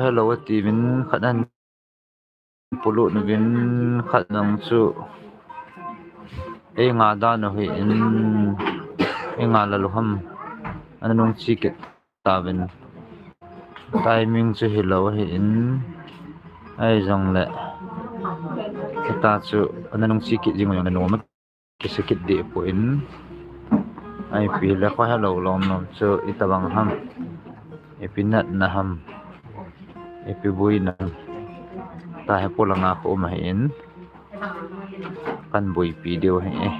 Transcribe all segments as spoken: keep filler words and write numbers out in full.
Hello, atiuvin khat nan pulu nuvin khat nang chu. Ei nga dan u hi in, ei nga lalu ham. Ana nung chi kit tauvin. Timing chu hilou hi in. Ei jong le. Kita chu ana nung chi kit jing u jong le nom. Kisakit deh poi in. Ipi le kho helou lom lom chu itobang ham. Ipi natna ham. Ipi boina ham. Tahe polanga kho um ahi in. Kan boipi diu ahi e.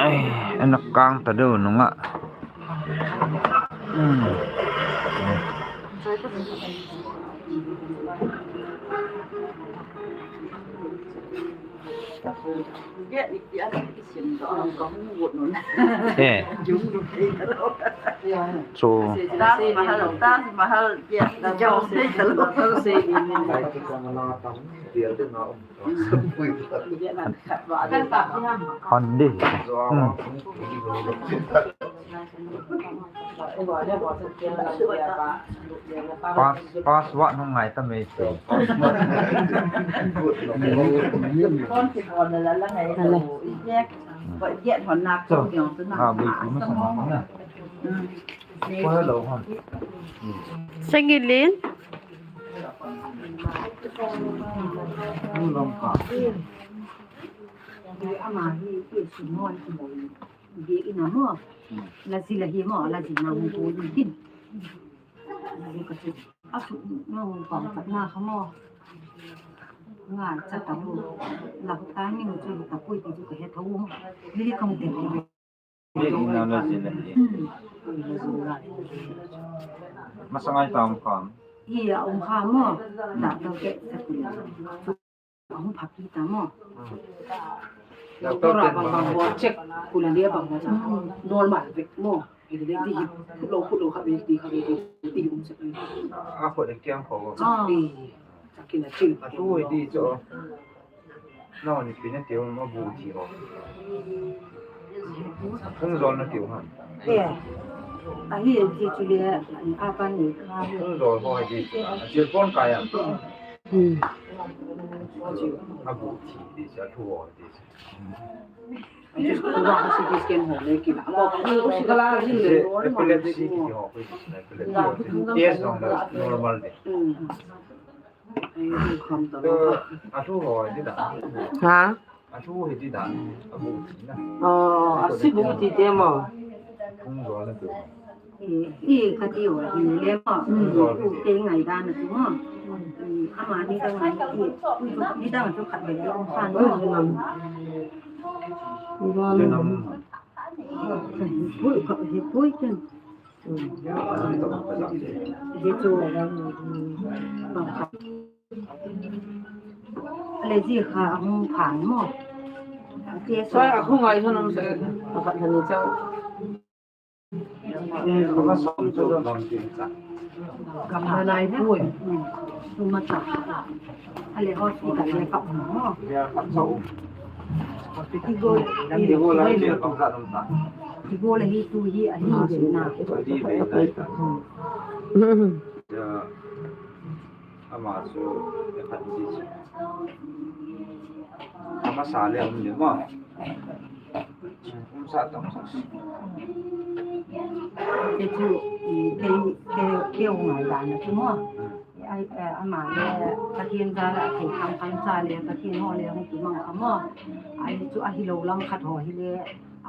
Ai, ana kang ta diu nunga. Hmm. Eh. So. Taj Mahal, Taj Mahal, Handi. Hmm. Pass, password hung ngai ta mai. Ah, bui, bui, ma sa na. Ko hello, ha. Sangilin. Ama hi, hi, si mo, si mo. Bi ina mo. La si la hi mo, la si na mo ko ni kin. Asu no pa ta na ka mo. Nga cha ta mo. La ta ni mo chu ta ko ti chu ka he tho mo. Ni ka mo te. Ni ina la si la hi. Masangai tam kam. Iya um ka mo. Da to ke ta ku. Ahung pha kit ta mo. Hmm. Doctor bang bang bol check kula le bang bol cha. Hmm. Normal vek mo. Ile le ti hi, khut lo, khut lo kha ve, ti kha ve, ti um check. A khut le kiang kho. Ah. Ti. Chakin a chil. A tu di cho. No, ni pina ti um a bu ti ho. Hung jol na tiu ham. Eh. Ahi, ti chu le, a pan ni. Hung jol ho di. A chil pon kai am. Hmm. A bu ti di cha thu ho di. Epilepsy kiti ho, epilepsy kiti ho. Test jong le normal de. Hmm. Ai, kham ta lo. A thu ho di da. Ha? A thu hi di da. A bu na. Oh, a si bu ti te mo. Hung jol na tu. I, i kati o, i le mo. Mm. I u te ngai dan na tu mo. I, ama ni ka ngai, i, i, i dan tu khat le, i u khan mo. Oi, nam. Oi, nam. Pui, pui, pui, ken. Mm. Ye tu. Le ji kha hung phan mo. Te so. Sa a khu ngai so nam se. Khat han ni chang. Gam na nai pui. Tuma ta. Ale hospital le ka mo. Ti go. Ti go le hi tu hi a hi na. Ama chu, e khat ni chu. Ama sa le um le mo. Um sa tong sa. Te chu, i, ke, ke, ke u ngai dan na chu mo. Ai, eh, ama le, Pathen jal a thei kham kham cha le, Pathen ho le hung kimang kha mo. Ai chu ahi lo lang khat ho hi le.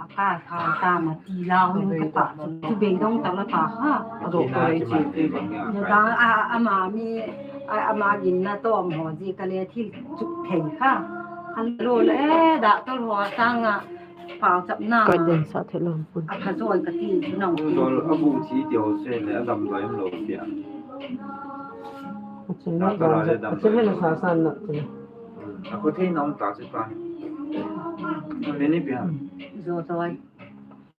A ka kha ta ma ti lau ning ka ta chu, chu bei dong ta la ta kha. A do ko lei chi. Ne da a, a ma mi, a, a ma gin na tom ho ji ka le thil chu thei kha. Khan lo le, eh, da to ho sang a, pau chap na. Ka den sa the lo pun. A kha joi ka ti chu nang. Jol a bu chi ti ho se le, a dam doi lo ti a. A chen na, a chen na sa san na ti. A ko thei na um ta se pa. Ne ni pia. Jo joi.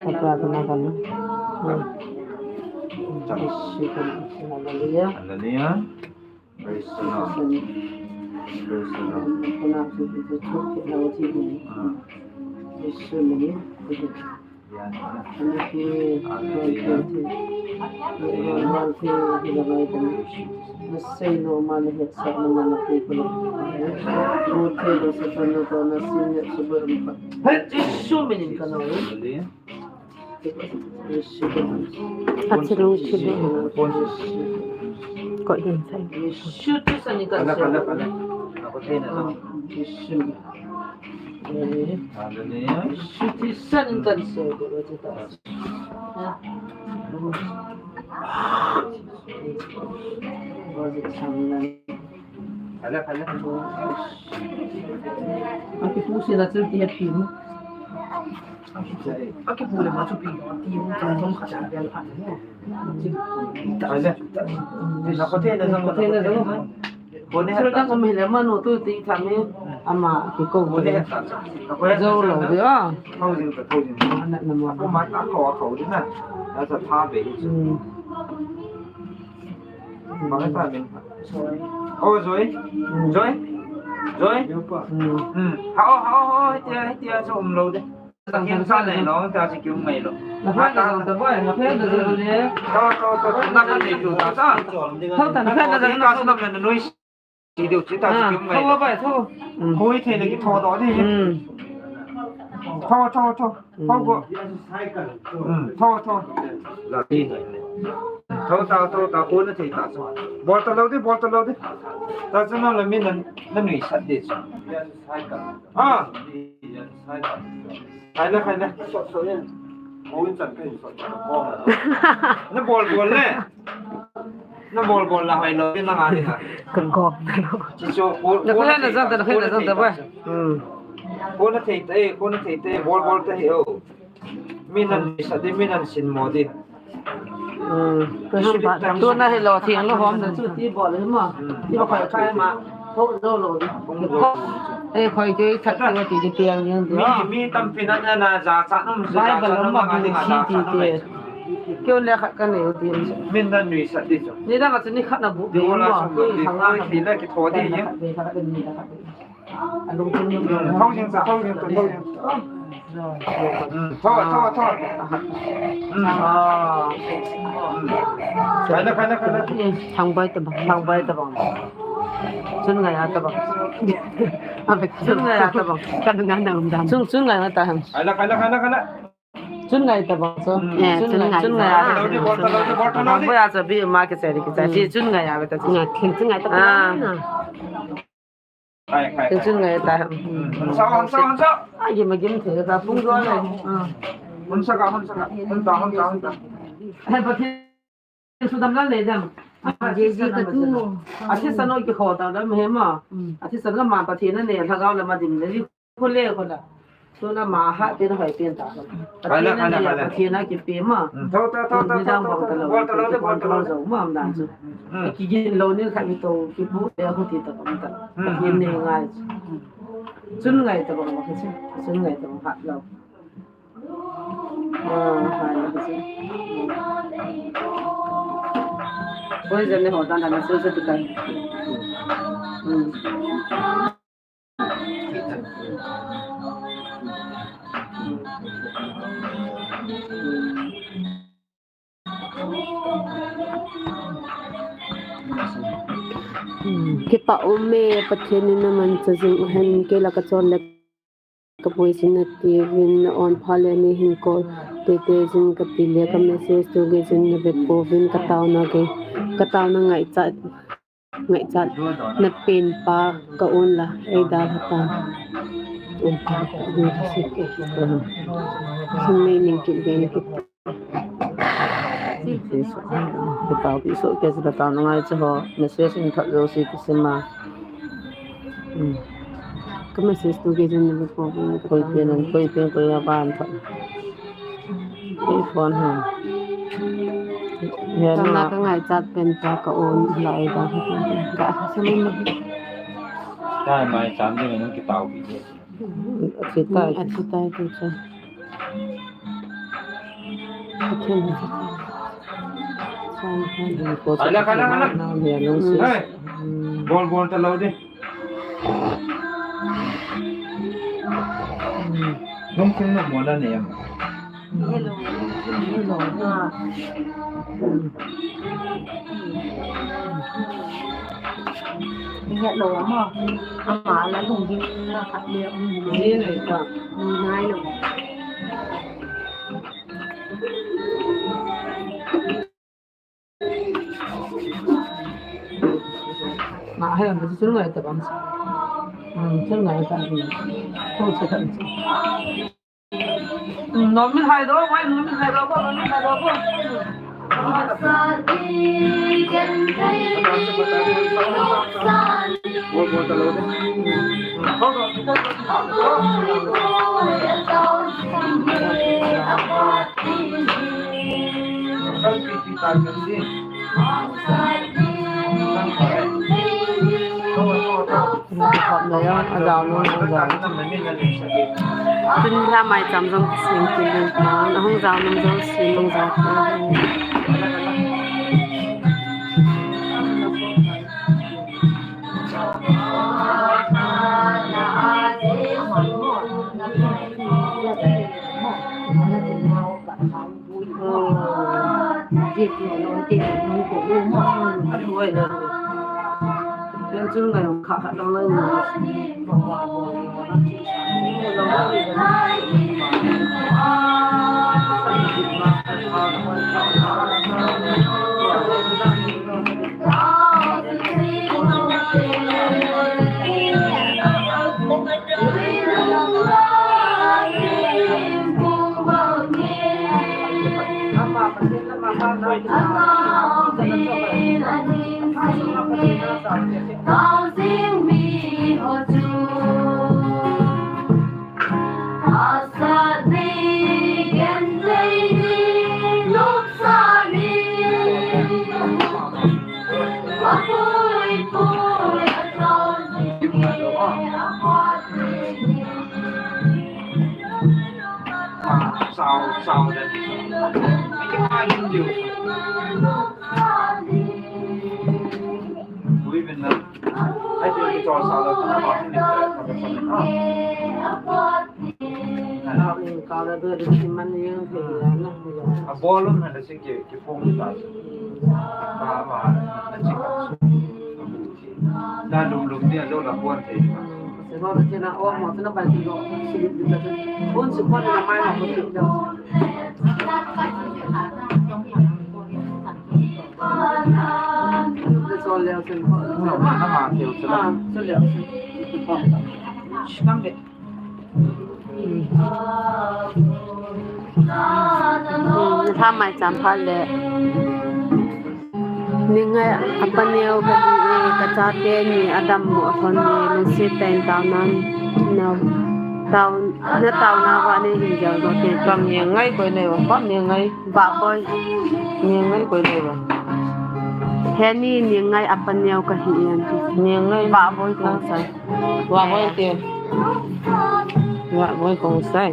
Prarthana karna. Hallelujah. Hallelujah. Praise the Lord. Praise the Lord. Ah. Athilung thilung. Ko din sai. Shuti sani kan se. Shuti sani kan se. Kala, kala. Aki pusi na chil ti hati. Aki pule ma chu pi ti mu ka thong kha cha bel kha. Kala. Na ko te na jong, ko te na jong. Ko ne ha ta. Ko me le ma no tu ti tha me ama ki ko. Ko ne ha ta. Zo lo de a. Thau jing ta, thau jing. Ana na ma. Ko ma ta ko ko de na. Na sa tha be. Hmm. Bang ta min. Oh, Joy. Hmm. Joy. Joy. Hmm. Hmm. Hao, hao, hao, hitia, hitia, so um lo de. Takin sa nei lo, ta si kiu mai lo. Na pha na ta boy, na pha na le. To, to, to, to, na ka nei tu ta sa. Thau ta na pha na ta na. Ka sa na na noi. Ti deu chi ta si kiu mai lo. Thau bai, thau. Hmm. Hoi the le ki tho do de. Hmm. Tho, tho, tho. Tho ko. Hmm, tho, tho. La ti. Tho ta, tho ta, ko na thei ta so. Bol ta lo de, bol ta lo de. Ta chu na la mi na, na nui sat de so. Ah. Khai na, khai na. Na bol bol le. Na bol bol la hai lo, na nga ni na. Ka kop. Chi cho ko. Na khai na jang ta, na khai na jang ta ba. Hmm. Ko na thei te, ko na thei te, bol bol te he o. Mi nan sa de, mi nan sin mo de. Hmm. Ko ham ba. Tu na he lo thing lo hom na chu ti bol le ma. Ti ba khai khai ma. Ho lo lo. Hong lo. Eh, khoi ke that ko ti ti piang yang. Mi, mi tampi na na na ja cha nom ja cha nom ma ni ma si ti ti. Kyo le khat ka nei u ti. Min na nui sa ti chu. Ni dang a chu ni khat na bu. Di wala chu di. Koi ki le ki tho di ye. Thau jing sa, thau jing sa, thau jing sa. Thau, thau, thau. Khai na, khai na, khai na. Thang bai ta bang, thang bai ta bang. Chun ngai a ta bang. Chun ngai a ta bang. Kan ngai na um dan. Chun, chun ngai na ta ham. Khai na, khai na, khai na, khai na. Chun ngai ta bang so. Eh, chun ngai, chun ngai. Bol ta lo di, bol ta lo di, bol ta lo di. Bol ya sa bi ma ke sa di ke sa. Chun ngai ya ta. Ngai, chun ngai ta. Ah. Khai, khai, khai. Chun ngai ta. Sa, sa, sa. Ai, ma gim the ta pung do le. Hun sa ka, hun sa ka. Hun ta, hun ta, hun ta. Hai pa the. Sudam la le dam. Athisa no ki kho ta dam he ma. Athisa la ma Pathen a ne lhagao la ma dim le. Kho le kho la. Tuna ma ha te na hoi pen ta. Pathen a ne, Pathen a kipe ma. Tho, tho, tho, tho, tho, tho. Bol ta lo de, bol ta lo de. Ma am dan chu. Ki gin lo ni kha mi to ki bu le ho ti ta kam ta. Pathen ne ngai. Chun ngai ta bang ma ka chu. Chun ngai ta bang ha lo. Oi, jane ho dan dan so so tu kan. Kipa um e, Pathen in na mancha jing u hen, kei la ka chon le ka boi jing nati uvin, na on pha le ni hin call tete jing ka ti le ka message tu ge jing na ve pouvin ka tauna ge, ka tauna ngaichat. Ngaichat na pen pa ka on la, ei dal hata. Pen pa ka on la, si ke. Sum nei ning kit ben kit. Ka tao pi so ke sa tao na ngai cha ho. Message in thot jo si ki sima. Ka message tu ke jin ni ko. Koi pen, koi pen, koi ya ban thot. Ei phone ha. He no. Ka ngaichat pen pa ka on lai da. Ka sa ni. Ka mai chan ding nung ki tao pi. Athi tai. Athi tai tu cha. Athi tai. Ala, ala, ala. Hey. Bol, bol ta lo de. Lungkung na mo la ne em? Hello. Hello. Hello mo. Ama la lung din na khat le um ni le ta. Ni nai lo. Ma hai ma chul ngai ta bang. Hmm, chul ngai ta. Ko se ta. Hmm, nom min hai do, wai nom min hai do, ko nom min hai do, ko. Tun la mai cham jong kisem kit ding ta, ahung jao nom jong sem jong jao. A ball um hana sing ki, ki phong ta. Ba, ba, na sing ka. Na lum lum ni a jo la pon thei. Se ba se na o mo se na ba se lo. Se lo se. Pon se pon na mai ma ko se lo. Se so le se. Na ma, na ma se lo se. Ah, se lo se. Tam de. Tha mai cham phat le. Ni ngai a paneo ka hi e, ka chate ni a dam mo a thon ni, lungset tah in taona, na tao, na taona va nei hin gel doh te. Kam ni ngai koi nei va, kam ni ngai. Vahboi. Ni ngai koi nei va. He ni, ni ngai a paneo ka hi e. Ni ngai. Vahboi Khongsai. Vahboi te. Vahboi Khongsai.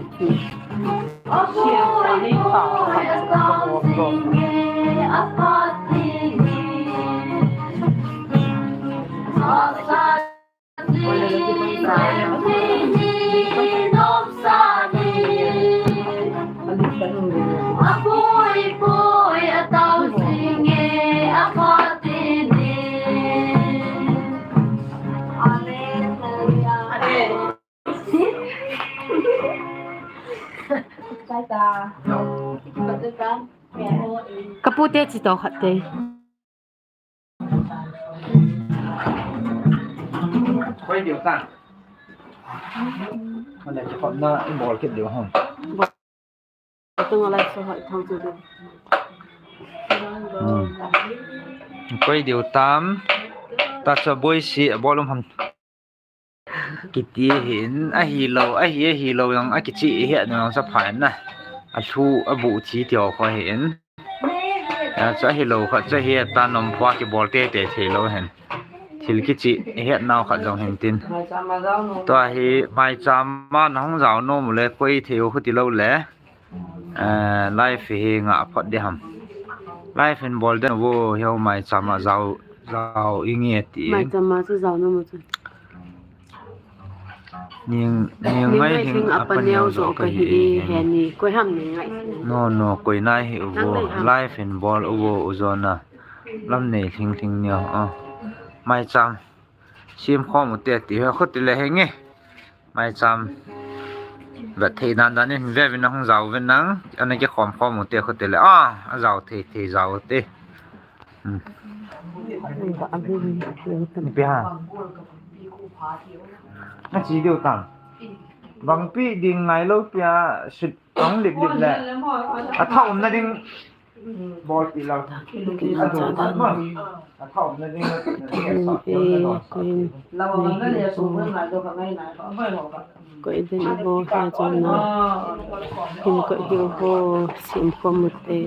Ka pu te chi to khat te. Koi diu ta. Mana ki hot na bol kit diu hon. Tung a lai so hoi thang chu du. Hmm. Koi diu tam. Ta cha boi si a bol um ham. Kiti hin, ahilou, ahi, ahilou jong akichih ihet nau jong sa pha in na. Alhu, abuh chi ti ho kho hin. A, chu ahilou kha, chu ahi ta nom pha kibol tete thei lou hin. Thil kichih ihet nau khat jong hin tin. Tua hi maicham a nahung jao nom u le koi thei u khuti lou le. Eh, live hi nga phot ding ham. Live hin bol den vo, hiu maicham a jao, jao inge ti. Maicham a chu jao nom u chu. Ning, ning ngai hing apa neo jo kahi e, he ni, koi ham ning ngai. No, no, koi nai hi uvo, live in bol uvo, u jona. Lam nei thing thing neo, ah. Mai cham. Sim khom u te ti ho khuti le henge. Mai cham. Vet thei dan dan in ve vin hung jao vin nang. Ana ki khom khom u te khuti le. Ah, a jao thei thei jao te. Hmm. Ni pe ha. Na chi deu tang. Bang pi ding ngai lo pia sut ang lip lip le. A thau na ding. Bol ti lo. A thau na ding. A thau na ding. Koi den uvo he jona. Hin koi hi uvo. Sim khom u te.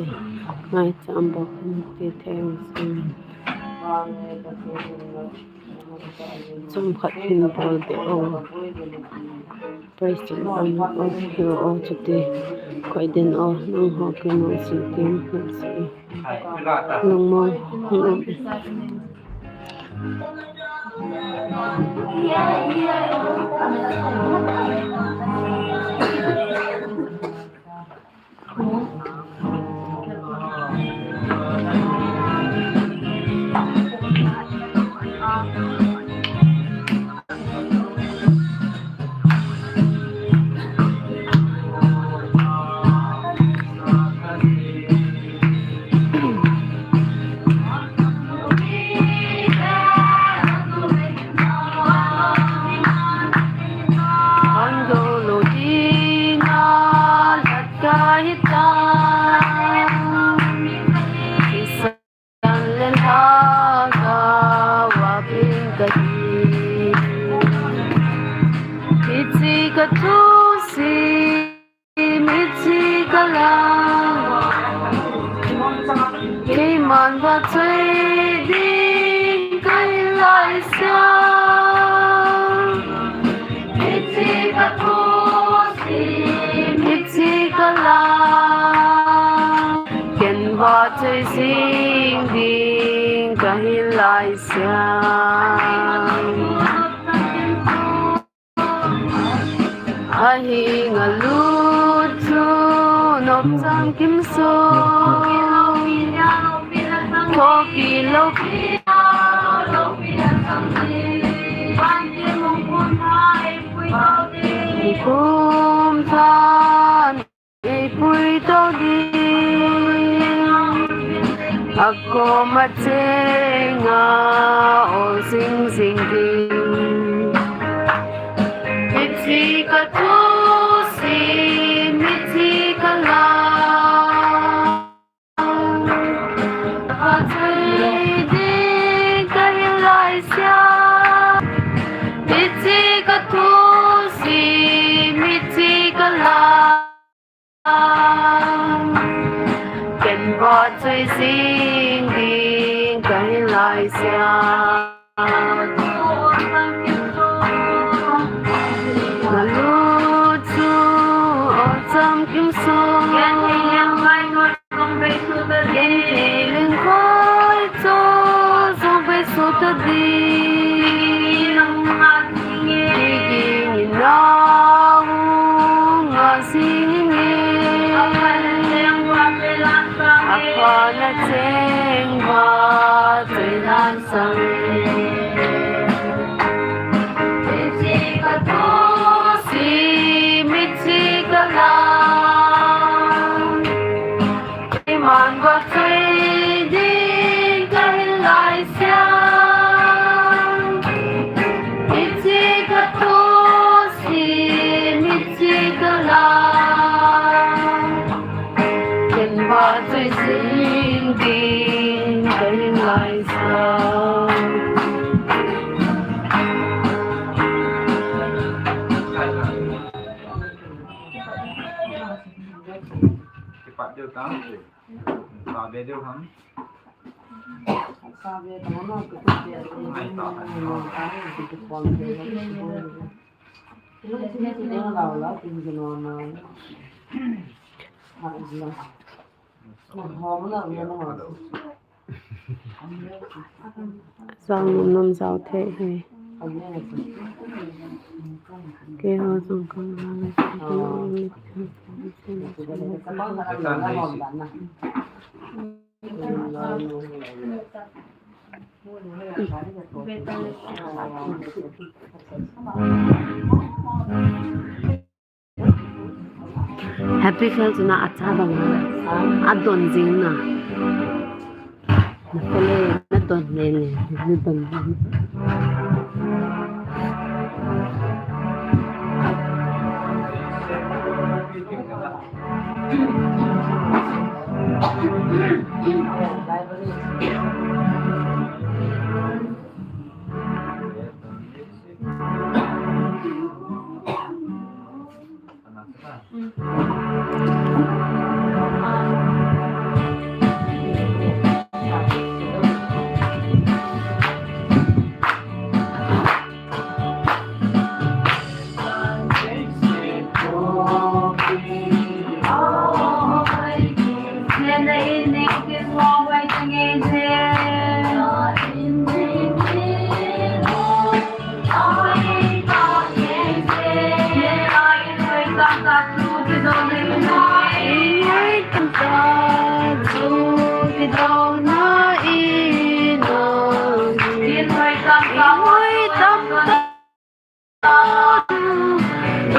Ngai cham bol khom u te thei u sin. Chomkhat hin bol de o. Praise the Lord, o, hi o, chuti. Koi den o, nangho kimo si kim, si. Lungmong, lungmong. Hiche ka thusim, hiche ka la. Keiman vachoi ding kahi laisea. Hiche ka thusim, hiche ka la. Ken vachoi jing ding kahi laisea. Ahinga lut chu nop chang kim sung. Thokit loupi. Kum than. Eipui to ding, akoma chenga ol jing jing ding. Hiche ka thusim, hiche ka la. Vachoi ding kahi laisea. Hiche ka thusim, hiche ka la. Ken vachoi jing ding kahi laisea. Nalut chu ol chang kim sung. Genthei lengkhoi chu jong beisu ta ding. Kigin in ahung a jing inge. Apha na cheng vachoi laisang. Hiche ka thusim, hiche ka la. Keiman vachoi ding kahi laisea. Hiche ka thusim, hiche ka la. Ken vachoi jing ding kahi laisea. Kipat deu tang. Sa be deu ham. Sa be tang na, ka tu be. Ai ta. Ka tu be. Ka tu be. Ka tu be. Jang nom nom jao thei he. Keiho jong kang na le. Happy feel chu na acha bang a don jing na. Na feel le, na don le le, na don le.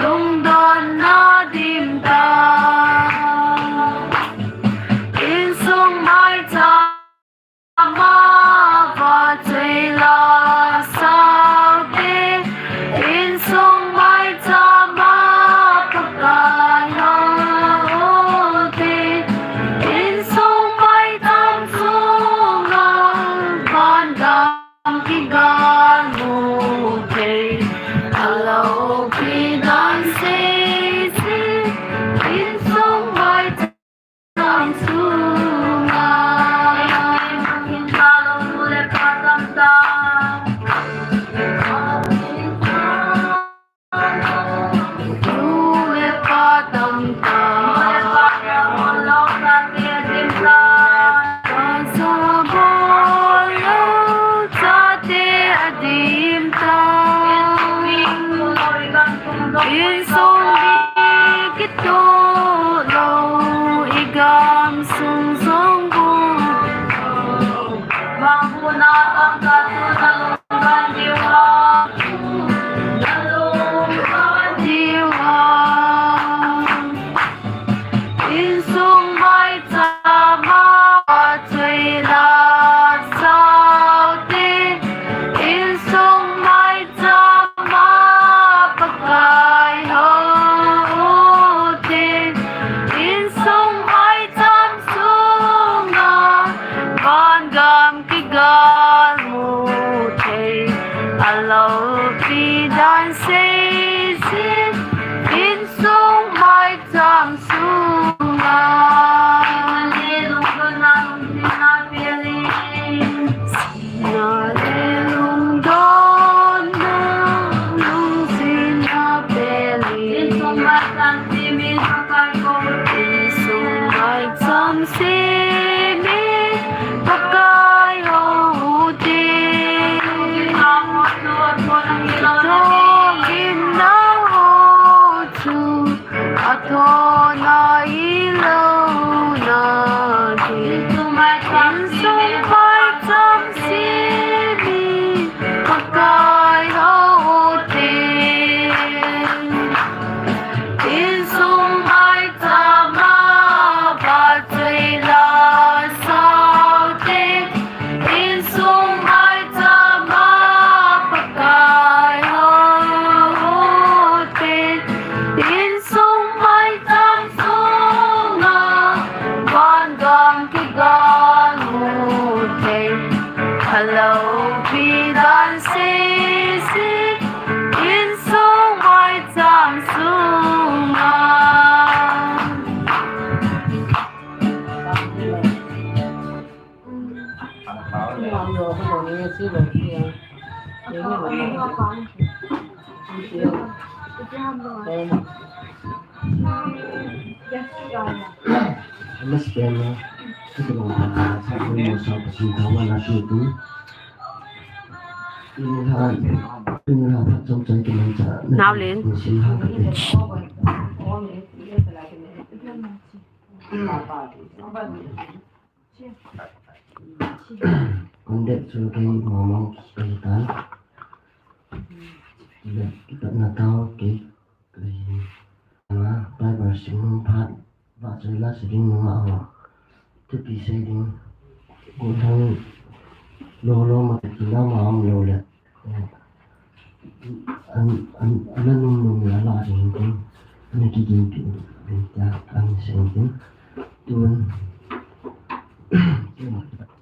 Lungdonna dimta, insung maicham a vachoi la saute, insung maicham a Pakai houte, insung maicham sunga van gam kigal mu thei, aloupi dan seise, insung maicham sunga. Nu le pa tamtah, pasal bol lou chate adim tah, insung ding kitoh lou, i gamsung sung bou. Insung maicham a vachoi la saute, insung maicham a Pakai houte, insung maicham sunga van gam kigal mu thei, aloupi dan seise, insung maicham sunga. Sina le lungdonna, lungsetna pelin, insung maicham simi Pakai houte, insung maicham simi Pakai houte, kitoh gimnau ho chu athona ilou nadi, insung maicham simi Pakai houte, insung maicham a vachoi la saute, insung maicham a Pakai houte, insung maicham sunga van gam kigal mu thei, aloupi dan seise, insung maicham sunga. Naolin. Contact chu kei Mongmong kei tan. Kipat na tao kei kei. Nga Bible sim nung phat vahchoi la sei ding nunga ho. Thupi sei ding. Gollhang lolo ma kiti la ma um lou le. An, an, an nung nung la la ding ding. An kigin pi ding ta an sei ding. Tun.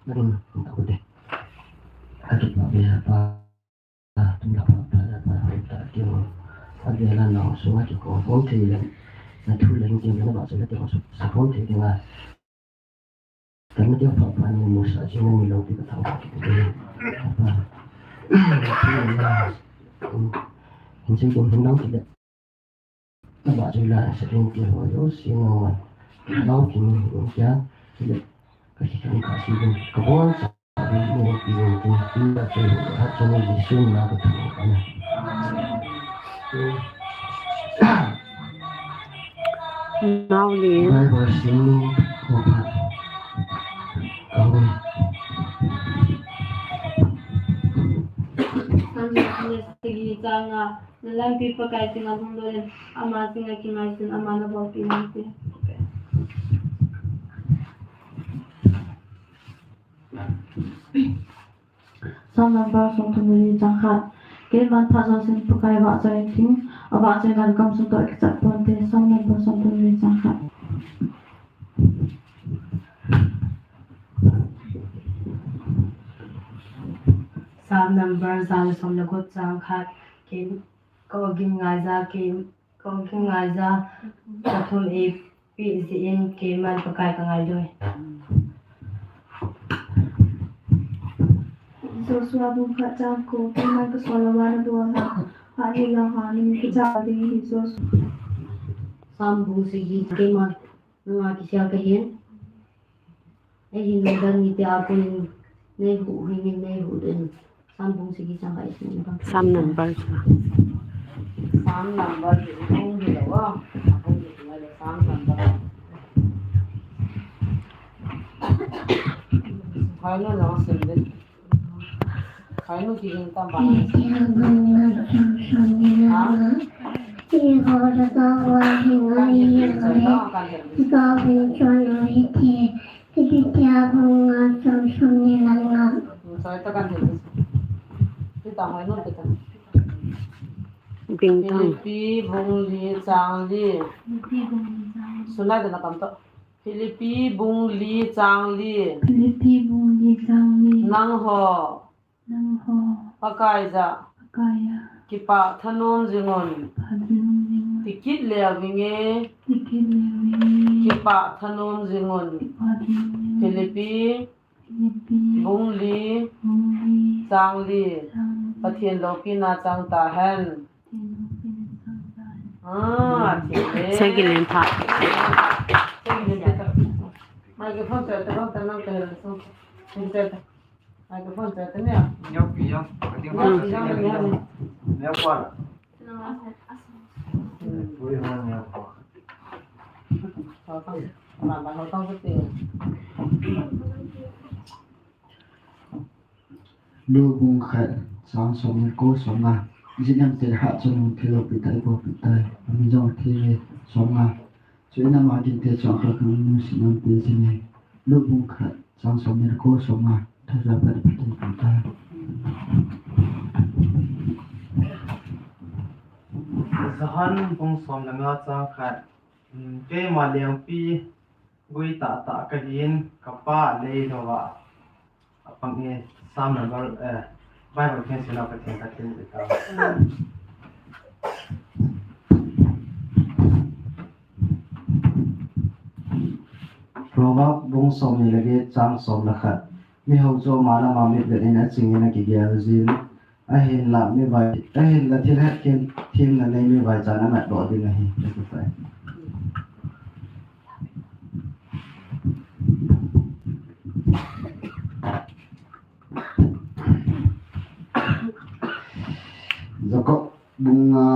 Tun ta ko de. Aki pa be pa. Tun la pa pa la pa ta ti ho. A be la na so ma ki ko ko ti le. Na thu le ngi na ba so le ti ho so ko ti ding a. Kan na ti ho pa pa ni mo sa ji na ni lo ti ka ta ki. Hin sei ko hin nang ti le. Taba chu la sa ding ti ho yo si no ma. Nau kin in kia. Ka si kan ka si ding. Ka bon sa ding ni ki ding ti. Ti la chu ha chu ni Jesu na ka tu. Naolin. Bible sim nung ko pa. Ka bon. Sigi changa. Na lampi Pakai chinga lhung lou in, ama chinga kingai sun, ama na bolpi nante. Psalm number som thum le li chang khat. Keiman phat jousen Pakai vahchoi inting, avahchoina ka kamsung toh kichat ponte. Psalm number som thum le li chang khat. Psalm number som le gup chang khat. Kei Ka ogin ngaija, kei, ka ogin ngaija, ka thum eipeh jeh in keiman Pakai ka ngailui. Joshua bung khat chang ko, keiman ka sol louva na dol ha, phat hih lou ha, nang kicha ding ahi Joshua. Psalm bung sagi, keiman Nanga kisel kahin. Eihin lungdon mite a konin neihuhhingin neihuhdoh in. Psalm bung sagi chang khat isim in. Psalm number chu. Psalm number chu hung hilou a. Hung hilou a le Psalm number. Khainu lang sim din. Khainu kiging tam ba? Ha? Kan hilbit soi to, kan hilbit. Soi to kan hilbit. Pita hoi no pita. Bing tang. Philippi bung li chang li. Philippi bung li chang li. Sunai dana kam to. Philippi bung li chang li. Philippi bung li chang li. Nangho. Nangho. Pakai jah. Pakai jah. Kipah thanom jingun. Kipah thanom jingun. Tikit leu vinge. Tikit leu vinge. Kipah thanom jingun. Kipah thanom jingun. Philippi. Philippi. Bung li. Bung li. Chang li. Chang li. Pathen loupina chang tahen. Ah, thil le. Sagi len pha. Sagi len pha. Microphone te, te, te, nang te, te, te. Microphone te, te, ne. Neo pi, neo. Neo pi, neo, neo, neo. Neo pa. Pui ho neo pa. Ho tang. Ma, ma, ho tang te. Luke bung khat, chang som le ko, som nga. Ijeh inem itile hatchungnung thil loupi tai, ibolpi tai. Amin jong athei ve, som nga. Chuin ama ginte chun akhakhel in nungsetna ape jenge. Luke bung khat, chang som le ko, som nga. Thusoh Pathen in peh tai. Johan bung som le nga, chang khat. Keima lengpi gui tahtah kahin, ka Pa lei louva apang e. Psalm number, eh, Bible khen sina Pathen ka thil ita. Proverb bung som ni le get, chang som le khat. Miho chu ama lam a mitvet in achingin akigel jin. Ahinla mivai, ahinla thil hetthem, themna nei mivai chan anatdoh ding ahi. Jakob bung nga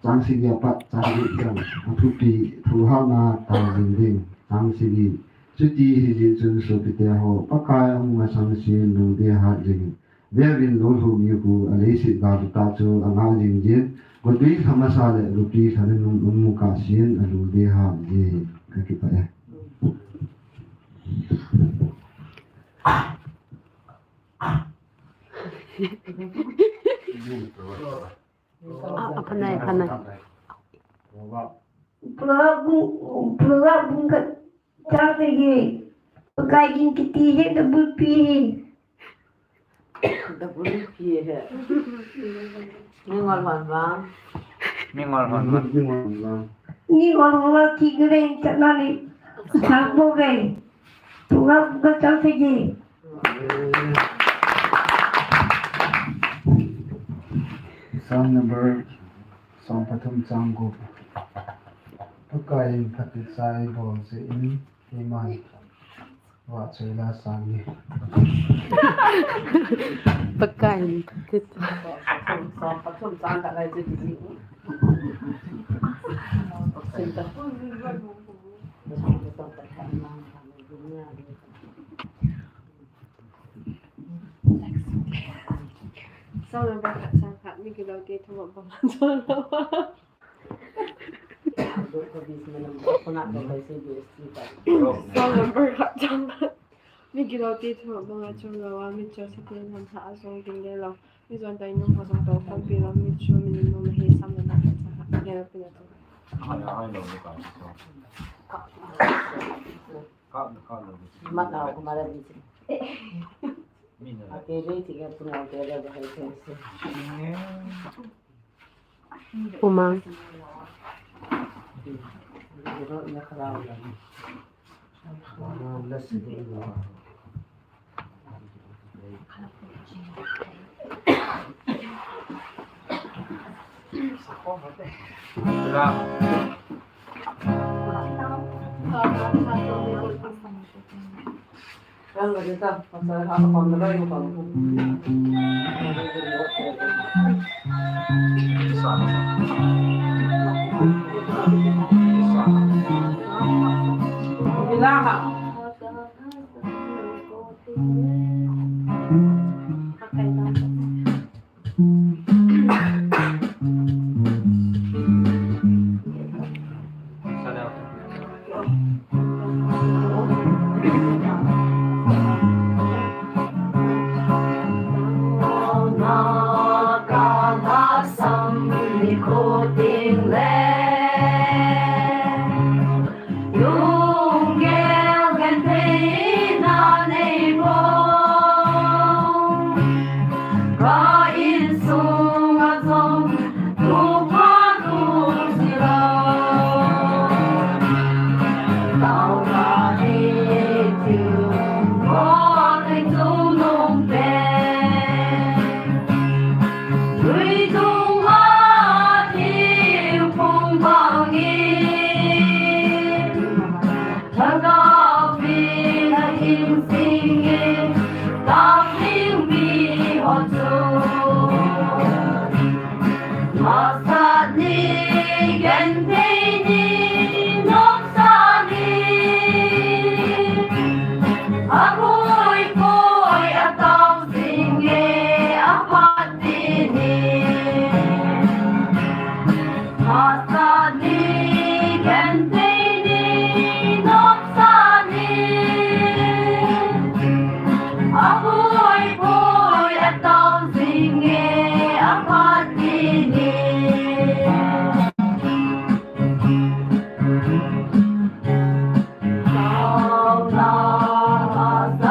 chang sagi apat chang get chan, athupi, thuhahna tao jing ding. Chang sagi. Chuti hijeh chun sopite ho, Pakai amu masang sin lungdei hat jingin. Veuvin, lou lhu mi hu, aleiset gal tah chu anga jing jin. Gotwi lha masa le gotwi lha nanung amu kah sin alungdei hat jin. Kakipah e. A, aphanai, aphanai. Proverb bung, Proverb bung khat chang sagi. Pakai jin kiti hi double P hi. Double P hi. Mingol hon vang. Mingol hon vang. Mingol hon vang kigre chatna ni. Chang bou ve. Proverb bung khat chang sagi. Psalm number, Psalm pathum chang gup. Pakaiyin phatechan eibol jeh in, eiman vahchoi la sang e. Pakaiyin phatechan. Psalm pathum chang khat lai chu ti. Psalm number khat chang khat, migilou te thum abang a chonglou a. Psalm number khat chang khat, migilou te thum abang a chonglou a, michonse te lamlhah a jong ding lelou, mijon tah in um ho jong toukhompi lou, michu minom ahi. Psalm number khat chang khat, gel pen a chang khat. Mat na ko mara di si. Ake dei ti ke pun ake dei ba hai se. Umang. Ro na kara. Lunggel gentheina nei bou. Ka insung a jong, tu pa tu sila. Tau ka di tiu, ko kai tu nung pe. Lui tung a tiu pung bang in. Lhagao vin a insing e, tao ding mi ho chu. Masa ni, genthei ni, nopsa ni. A poi poi a tao jing e, a phat ni ni. Masa ni, genthei ni, nopsa ni. A poi poi a tao jing e, a phat ni ni. Tao na, masa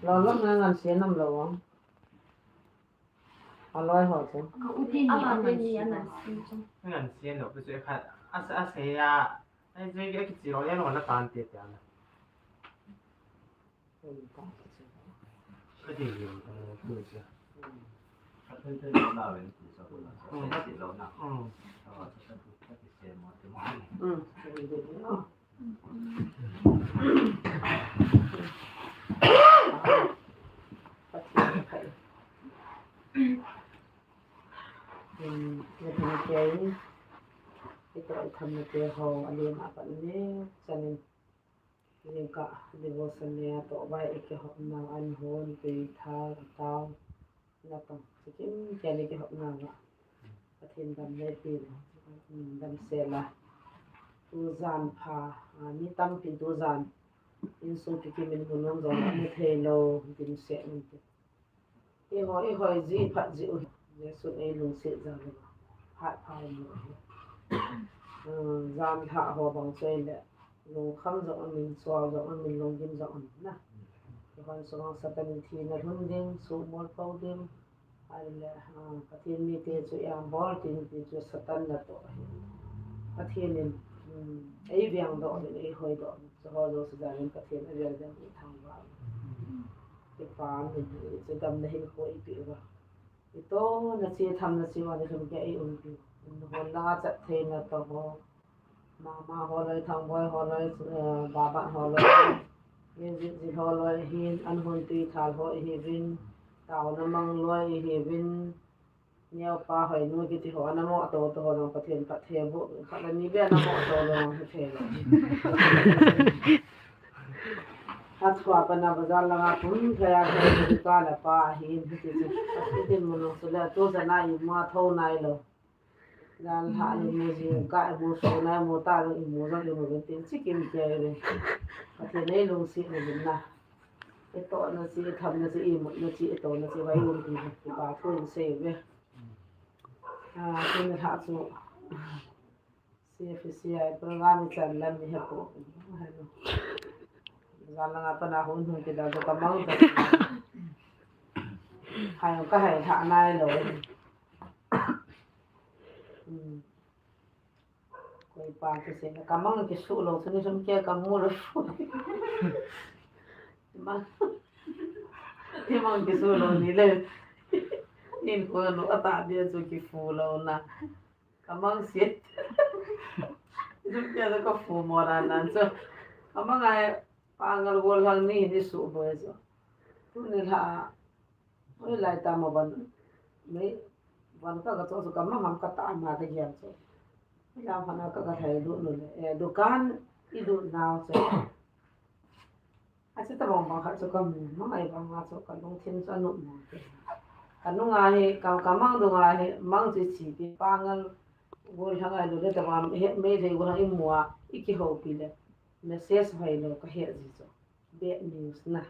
Lolom na ngan sia nam lo. Aloi ho chu. Ka u te ni a ngan sia. Ngan sia lo, pe chu khat. A sa, a sa ya. Ai, je ke kichi lo ya lo na tan te te na. Ka ti ni, eh, tu chu. Ka tu tu lo na wen tu sa ko na. Sa ti lo na. Mm. Oh, sa tu ka ti se mo te mo. Mm. Devotion ne, toh vai ikihopna, an hon, tui thal, atao. Natong, chikim keni kihopna va. Pathen dam le pi, mm, dam sela. Tujan pha, ah, mi tampi tujan. Insung kikim in mun nom jong, mu thei lo, dim se mun te. Eiho, eiho, ji phat ji u. Jesu ei lungset jal le. Phat pha mu. Mm, jan lha ho bang choi le. Lungkham jong amin, sual jong amin, lunggim jong amin na. Kihon sunga Satan in thina lhun ding, sumol pau ding. Ahile, ah, Pathen mite chu iang bol tin ti chu Satan natoh ahi. Pathen in, um, ei veng doh in, ei hoi doh in. Chu ho jouse jal in Pathen avel dam i thangvah. Kipa min chu damna hinkho eipeh uva. Itohna che, thamna che uva ni lhum kei ei umpi. Hon langa chat theina toh ho. Mama holoi, Thangboi holoi, eh, Baban holoi, Minjit Jit holoi, hin an hon tui thal ho ihiuvin, taona mang loi ihiuvin, neopa hoinu kiti ho, ana mo to to ho jong Pathen phatthei boh, phat le ni be ana mo to jong hithei lou. Athua pana bazar langa pum thei a thei ka le pa hin hiti chu. Hiti mun jong chu le tu jana ima tho nailou. Jan lha le mu jing ka, imu so na, imu ta, imu jong imu vin tin chikim kei le. Pathen ei lungset le vin na. Itohna che, ithamna che, imutna che, itohna che, vai um ti, kipa thu in sei uve. Ah, tuni lha chu. C F C I program ichan lam ni he po. Jan langa pana hung hung kida jo ka mang ta. Hai ka hai lha nailou. Hmm. Koi pa kisei na, ka mang kisuh lou, suni sum kia ka mu lou. Mang, ka mang kisuh lou ni le. Nin ko lou ata dia chu kifu lou na. Ka mang sit. Sum kia ka fu mo na nan chu. Ka mang ai pangal gol hang ni ni su bo chu. Tuni lha. Oi, lai ta ma van. Mei van ka ka cho su ka ma ham ka ta ma ka giam cho. Lam hana ka ka thai lu nu le. Eh, dukan i lu nau cho. A che ta bang bang kha cho ka mu, ma ngai bang ma cho ka lungthim cho nu mo. Ka nunga hi, ka, ka mang dunga hi, mang chi chi pi pangal gol hang ai lu le ta bang he, mei le gol hang i mua, i kihoupi le. Message hoi lo ka he ji cho. Bad news na.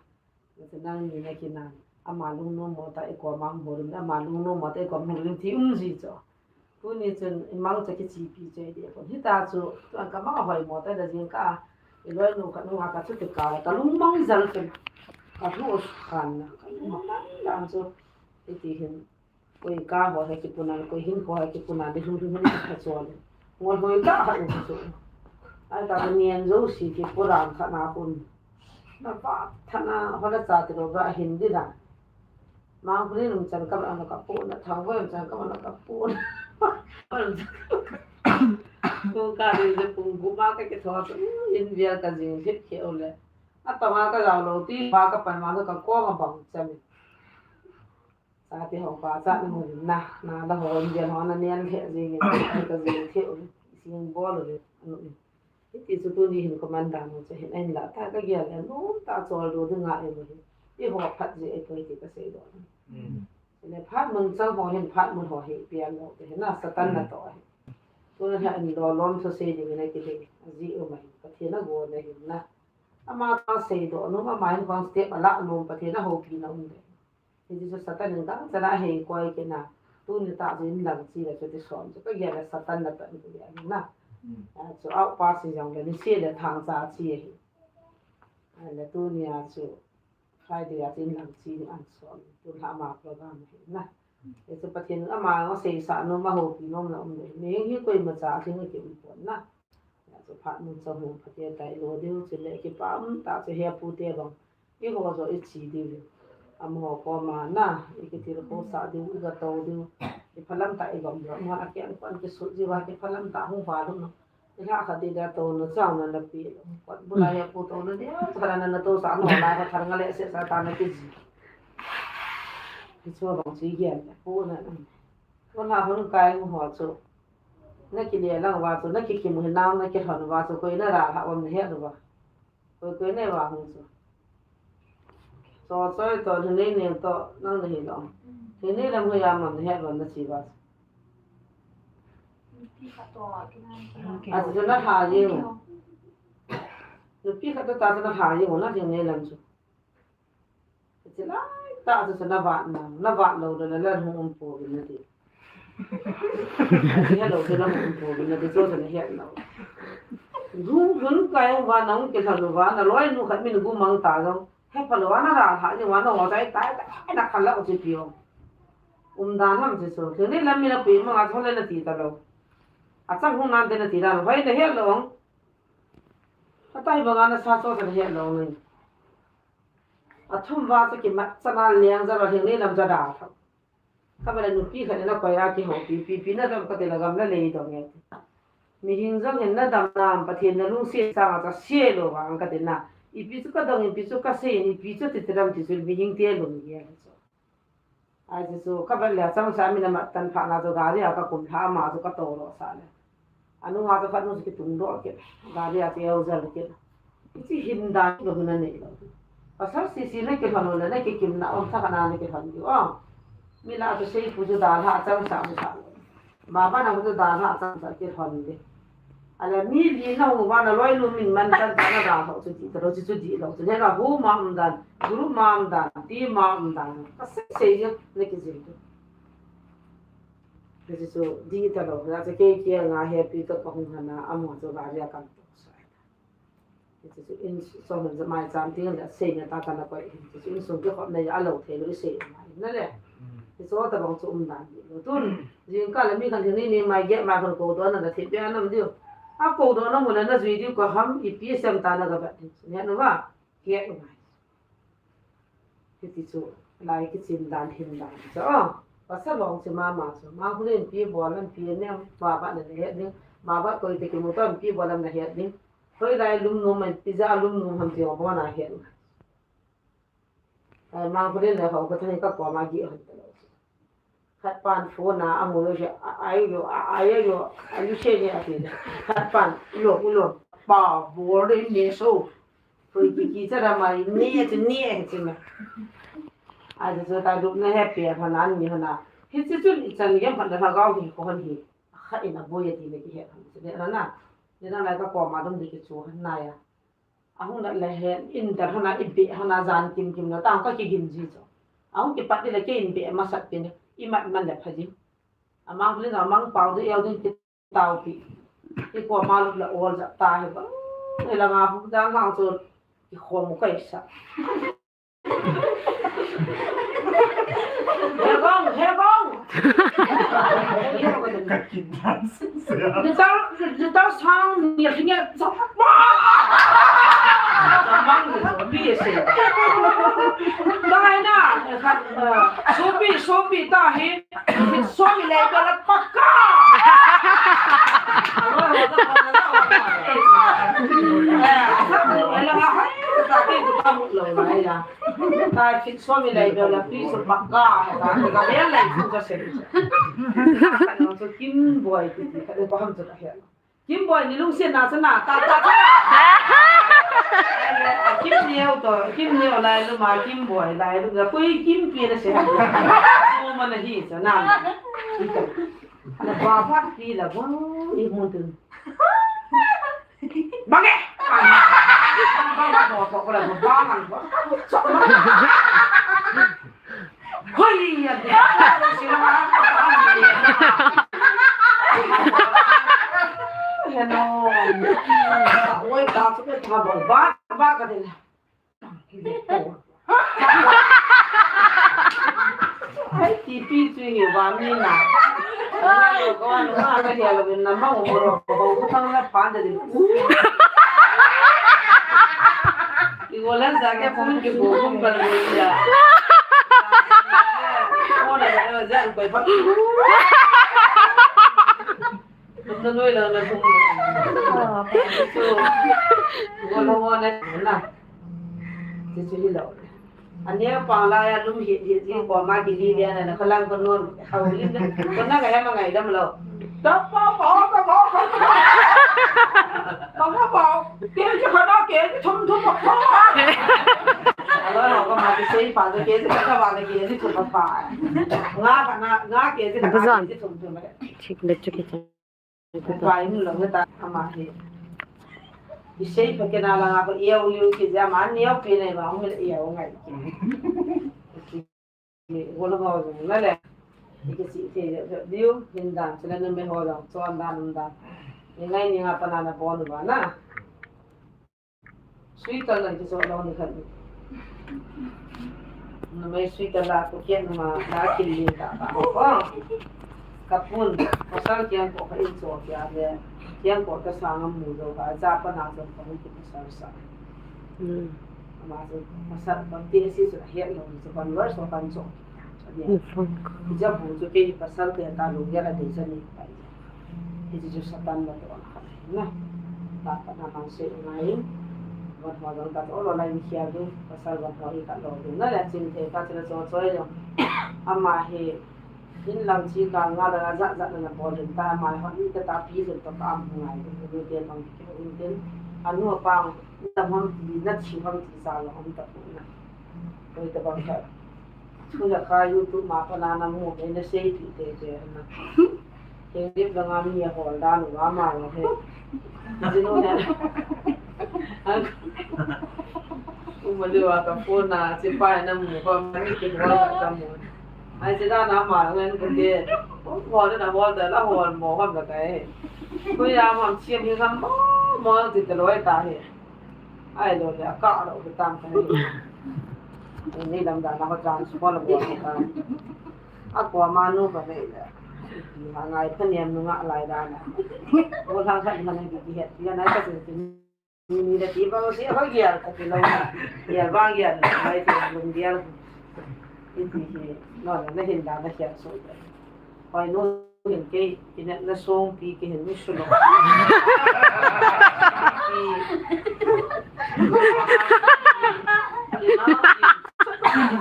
Nang ni na kinan. Ama lungnom mo ta i koma hung bol in, ama lungnom mo ta i koma hung bol in ti um ji cho. Tuni chun i mang cha kichipi chai de pon. Hita chu, tuan ka mang hoi mo ta da jing ka. I loi nu ka nu ka chu ti ka, ka lung mang jal pen. Ka thu os khan na. Ka lung mang jal chu. Iti hin. Koi ka ho he kipunan, koi hin ho he kipunan, di hung hung hung ka chol. Ngol hoi ka ha u chu. Ai ta ka nian jo si ki puran kha na kun. Na pa thana ho na cha ti lo ba hin di na. Ma huli lum chan ka ma ka pu na, thang voi lum chan ka ma ka pu na. Ko ka di de pung gu ma ka ki tho chu, in vial ka jing hit ke o le. A ta ma ka lao lo ti, ma ka pan ma ka ko ma bang chami. Chate ho pa cha na mun na, na la ho in jen ho na nian the jing in, ka jing the u, sing bol u, anu in. Hiti chu tuni hin commander nu chu hin ahin la ta ka gel en, nu ta chol du dinga e mo hi. I ho phat ji e poi ti ka sei do. Mm. Le phat mun chang ho hin phat mun ho hi pian lo te hin na Satan na to hi. Tuna ha in lo lom so sei ding na ki le, ji u mai, Pathen a go na hin na. Ama ka sei do, nu ama hin bang step a la lom Pathen a ho pi na um de. Hiti chu Satan in dang chana hei koi kina. Tuni ta chu in lang chi le chu ti som chu. Ka gel le Satan na tan ku ya na. Mm. A chu au pa si jong le ni si le thang cha chi hi. Ahile tunia chu Friday a chu inlang che ding ahin sot. Tulha ama program ahi na. Hichu Pathen in ama seisah nom, ahoupi nom na um le. Mihem hi koimacha lhing a kium pon na. Hijeh chun phat mun chang hung phatea tai lo diu, chule kipa um tah chu hepu te bang. Eiho joh iche diu. Amaho koma na, ikitilkhousah diu, igatou diu. Kiphalam tah igom diu. Amahon akeng kon kisut jiuva, kiphalam tah hung val u na. Ilhah khat ding dia touna chang na napi. Kot bula hepu touna dia, thara na natousah amaho lai khat thar nga le seh sa ta nakiji. Hichu bang chu igel le pu na. Tulha hung kai ho chu. Nakile lang uva chu, nakikim u hi nang, nakilhon uva chu, koi nara lhah uvam nahet uva. Koi koi nei vang hung chu. Chochoi toh, Lhingneinem toh, nang nahi lou. Lhingneinem hoiya um am nahet lou nache uva chu. Achu chu nalha jeng u. Nupi khat toh ta chu nalha jeng u na Lhingneinem chu. Hiche laitah chu, chu navat na, navat lou le, le, le hung um pouvin nati. Helou, helou hung pouvin nati, chu chu nahet lou. Gu, gun kai uva, nahung kilhon uva, naloinu khat min gu mang ta jong. Hepha louva, nara lhah jeng uva, naho chai tai, tai, nakhan lou chu pi o. Umdan ham chu chu. Lhingneinem min apui manga chu le nati talou. Achang hung nante nati dan, hoi nahet lou. Atai banga nasa chu chu nahet lou nai. Athum uva chu kimat chana leng jal a Lhingneinem chu ada tho. Khatvei le nupi khat in akoi a kihoupi, pi, pi nadom kati le gamla lei dom e. Mihem jong hin nadam nam, Pathen nalungset sanga chu ase lou vang kati na. Ipi chu kadong, ipi chu kasei, ipi chu titi dam ti chu mihem te lung e chu. Ahi chu, chu, khatvei le achangseh a min amat tan phat na chu gari a kakum lha, ama chu katou lou sah le. Anunga chu khat nu chu kitung doh kit, gari a chu eujal kit. Hiche hin dan chu hung nanei lou. Pasal sese nakilhon u le, nakikim na um tha khat na nakilhon diu. O. Mi lah a chu seipu chu dalha achangseh a mu sah lou. Baba na chu dalha achangseh a kilhon ding. Ahile mi li nahung uva naloinu min man tan ta nadalha u chu dih talou, chu chu dih lou. Chu le ka hu ma um dan, group ma um dan, team ma um dan. Kasei sei jeng nakijil tu. Hichu chu dih talou, hijeh chun kei kianga hepi toh kahung lhon a, amaho chu gari a katou sah. Hichu chu insung hin chu maicham teng le seina tah kana koi hin. Hichu chu insung kikhopna a lou thei lou isei mai na le. Hichu tabang chu umdan dih lou. Tun, jingkah le mi khat hin ni, ni mai geh mai khat koudohna le thipbeh a nam diu. Akoudohna mun le najui diu ka ham, ipi sem ta nagavet diu. Nge nu va, geh mai. Hiti chu, lai kichen dan, hin dan chu. O, pasal long chu mama chu. Mangkholin pi bol am, pi nem, baba na het ding. Baba koi te kimu toh pi bol am nahet ding. Hoilai lum nom, ipi jeh a lum nom ham ti ho bon ahet. Ai, Mangkholin le ho ka thani ka koma gih hon talou. Khat pan phone a, amu lou chu, a, ai yo, a, ai yo, a, lu che ni ati. Khat pan, lo, lo, pa, bol de ne so. Koi ki ki cha da mai, ne, chu ne, chu ma. Ahi chu ta dup na he pe, pha nan ni hana. Hiche chun ichan gei phat na lhagao hi ko han hi. Khat in aboi ati le kihe han. Chu le na na. Ni na lai ka koma dum di kichu han na ya. Ahung nat le hen, in der hana, i beh hana, jan kim kim na, tang ka kigin ji chu. Ahung kipat di le kei in beh masat pin, i mat man le pha ji. Amang lin amang pau di, eu din ki tau pi. Ki ko ma lu le ol ja ta he ba. E la nga hu ja nga chu ki khom kai sa. He gong, he gong. Ka kin dan sing se a. Little, little sound, ni ringe, sopi se. Dai na, sopi, sopi ta hi. Sopi le bala pakka. Ele ha, ta ke tu ka mu lo na ya. Ta ki somi lai bela pi su pakka, ta ka bela lai su ka se. Ka no su Kim Boy ti, ka de ko ham su ka he. Kim Boy ni lungsiat na sa na, ta, ta, ta. Kim Neo to, Kim Neo lai lu ma, Kim Boy lai lu, koi Kim pi na se. Su ma na hi sa na. Na ba ba pi la ba, i mun tu. Bang e! Bang, bang, bang, bang, bang, bang, bang. Hoi, ya, ya. Hello. Oi, ta, ta, ta, ba, ba, ba, ka de. Ai, tipi chu hi va mi na. Nga lo ko an nga ka hia lo na ma u ro ko ko thang la pan de. Igo la za ke phone ke ko kum kal ro ya. Ko na ko za ko pa. Tum na noi la na tum. So, ko lo mo na na. Ti ti lo. Ania pang la ya lum hi hi hi ko ma ki li ya na na ko lang ko non. Hau li na. Ko na ka ya ma ngai dam lo. Ta pa pa ta pa. Ta pa pa. Ke ji ka na ke ji thum thum pa pa. Alo no ko ma ki sei pa ke ji ka ba ke ji thum pa pa. Nga ka na nga ke ji ka na ke ji thum thum pa. Thik le chu ki cha. Pai nu lo ta ama hi. I sei pa ke na la nga ko ia u liu ki ja ma ni au pi nei ba u mi ia u ngai ki. Ni go lo ba u na le. Ki si te diu hin dan se na me ho lo so an dan dan. Ni ngai ni nga pa na na bon ba na. Sweater lang kiso lo ni khat. Numei sweater la ko kian ma la kin lin ta ba ko. Ka pun, pasal kian ko ka in so kia le. Kian ko ka sa ngam mu zo ka ja pa na zo ka mu ki pasal sa. Hmm. Ama zo pasal ba ti si so hian lo so kan lo so kan so. Hmm, funk. Ja bu zo ke pasal te ta lo ya la de sa ni. Hichu chu Satan la to kha na. Ta pa na man se ngai. Van ho dong ta to lo lai ni khia du. Pasal van ho hi ka lo du. Na la chin the ka chila cho choi lo. Ama hi in lang chi ka nga la ja ja na bol hin ta ama ho ni ta ta pi jin to ka am ngai. Ni te tong ki ho in ten. Anu pa na hon ti na chi hon ti sa lo hon ta na. Koi ta bang ka. Thu la ka YouTube ma pa na na mu ke na sei ti te te na. Ke ni la nga mi a hol dan wa ma lo he. Jinu ne. An. U ma le wa ka phone na che pa na mu ko ma ni ke wa ka mu. Ai che da na ma ngan ko ke. Ko na hol da la hol mo hol da ka he. Ko ya ma chi mi ka mo mo ti te lo ta he. Ai lo le ka lo ke tam ka he. Ni lam da na ko transfer lo mo ta. A ko ma nu ba nei le. Ha ngai pha niam nu nga lai da na. Ko thang khat ma nei ki het. Ya nai ka sin tin. Ni ni da ti ba si ba gial ka ti lo. Ya ba gial mai ti lum gial. Iti hi. No na hin da na hian so. Hoi nu hin kei, kei na, na song pi kei hin mi su lo.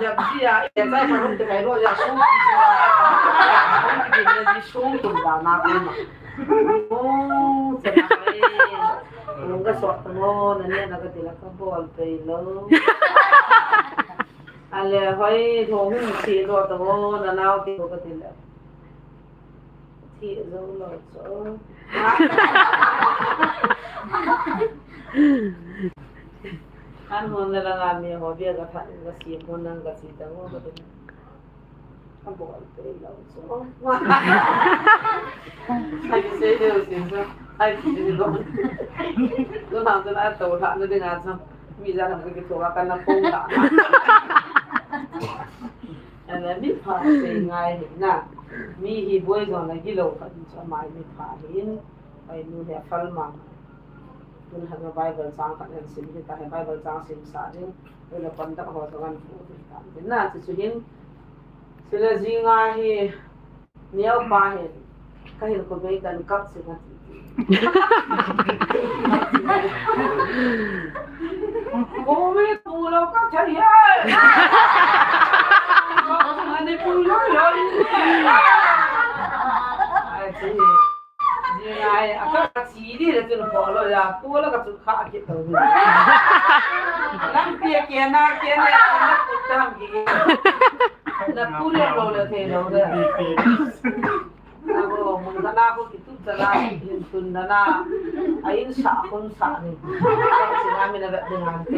Jab ji a, ya sai pa rum te kai ro ya song pi su la. Song pi ne ji song pi da na ko ma. Oh, sa na ai. Nung ka so ta mo, na ne na ka ti la ka bol pe lo. Ale hoi, thong hun si lo ta mo, na nau ki ko ka ti la. Thi zo lo cho. An hon la la nga mi ho bia ka pha, ka si hon nang ka si ta ngo ka ti. Ka bol pe lo cho. Ai ki se de si so. Ai ki se de lo. Lo na to na to la na de nga so. Mi ja na ki to ka na ko la. Ana mi pha se ngai na. Mi hi boi zo na gi lo ka ni cha mai mi pha hin. Pai nu he fal ma. Tun hanga Bible chang khat han sim hi ta he Bible chang sim sa ding. Ule contact ho so kan pu ta. Tin na chu chu hin. Sila ji nga hi neo pa hin. Ka hin ko bei kan kap si na ti. Ko me pu lo ka thai he. Ani pu lo lo. Ai ti. Ai, a ka chi di le tun ko lo ya, ko la ka chu kha ki to. Lam pia kia na, kia na, na ku tam ki. Na ku le lo le the lo le. Na ko, mun ka na ko ki tu cha la, tun da na. A in sa, kun sa ni. Ka chi na mi na ve de na te.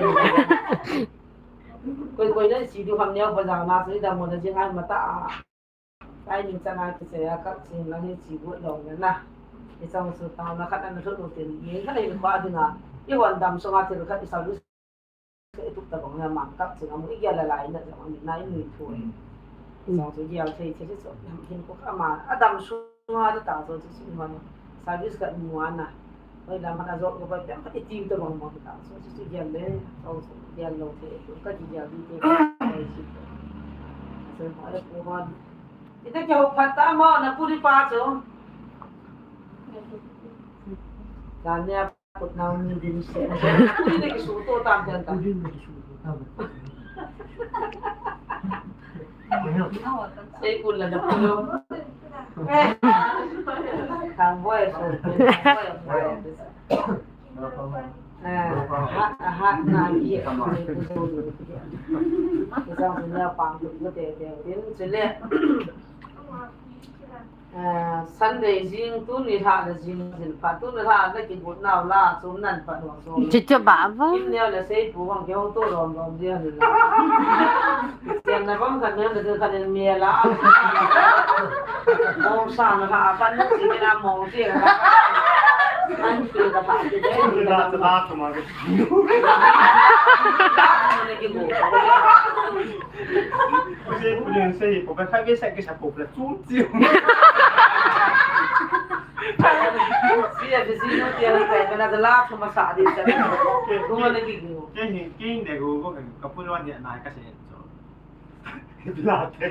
Koi, koi na si du ham ne ba ja na, si da mo na ji ngai ma ta. Ai, ning chana kisei a, ka ching lang hi chi gut lo na na. I chang su tao na khat na thut u tin, ning khat in kho a ding a. I hon dam sunga thil khat i sa lu Tuk ta bang na mang kap chu amu i gel la lai na jong amu na i nui thu e. Jong chu gel thei thei chu ham hin ko kha ma adam su nga ta ta chu chu ma service ka mu ana. Oi lam hana jok ko ba pem ka i tim ta bang bang ta chu chu gel le. Jong chu gel lo thei ka di gel di te. Chu ma le ko han. Ita ke ho phat ta mo na puri pa chu. Ka ne Put nau ni din se. Puri na kisu to tam jan ta. Puri na kisu to tam. Sei kun la na pulo. Kang boy so. Boy boy. Ah, ha, ha, na ye. Isang punya pang tu te te din sele. Ah, Sunday jing tuni lha le jing jin pha tuni lha le kigot nau la chom nan pha no chom. Chuchu ba ba. Kim neo le sei pu bang ke hong to rom rom dia ni la. Sian na bang khan neo le khan me la. Mong sa na ha pan ni si na mong si la. An si ka pha ki de ni la. La la to ma ke. La to ma ke go. Pule, pule, sei, ko ka kha ve sa ke sa ko pula chum chi. Si ya, si no ti ya, ka na la thama sa di sa. Ko ma na ki ko. Ke hin, ke hin de ko ko ka pulwan ya na ka se. La te.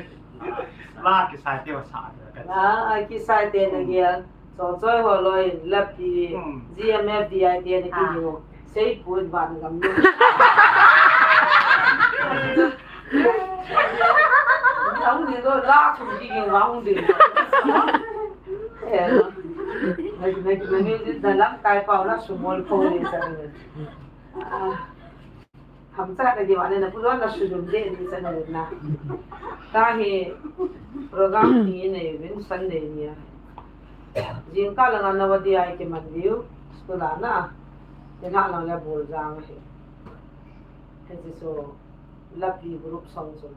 La ke sa te wa sa de ka. La, ai ki sa te na ya. So, choi ho loi, lapi, Hmm. G M F D I te na ki ko. Sei pu ban gam ni. Ang ni lo la chu ki ging wang din. Eh, no. Nai, nai, nai, nai, da lam kai pau la su mol ko ni sa ni. Ah, ham cha na di wa ne na pu lo na su dum de ni sa na na. Ta hi program ni ne win Sunday ni a. Jing ka la nga na wa di ai ke man diu. School a na. Ni na la la bol jang he. He ji so. Lapi group song chu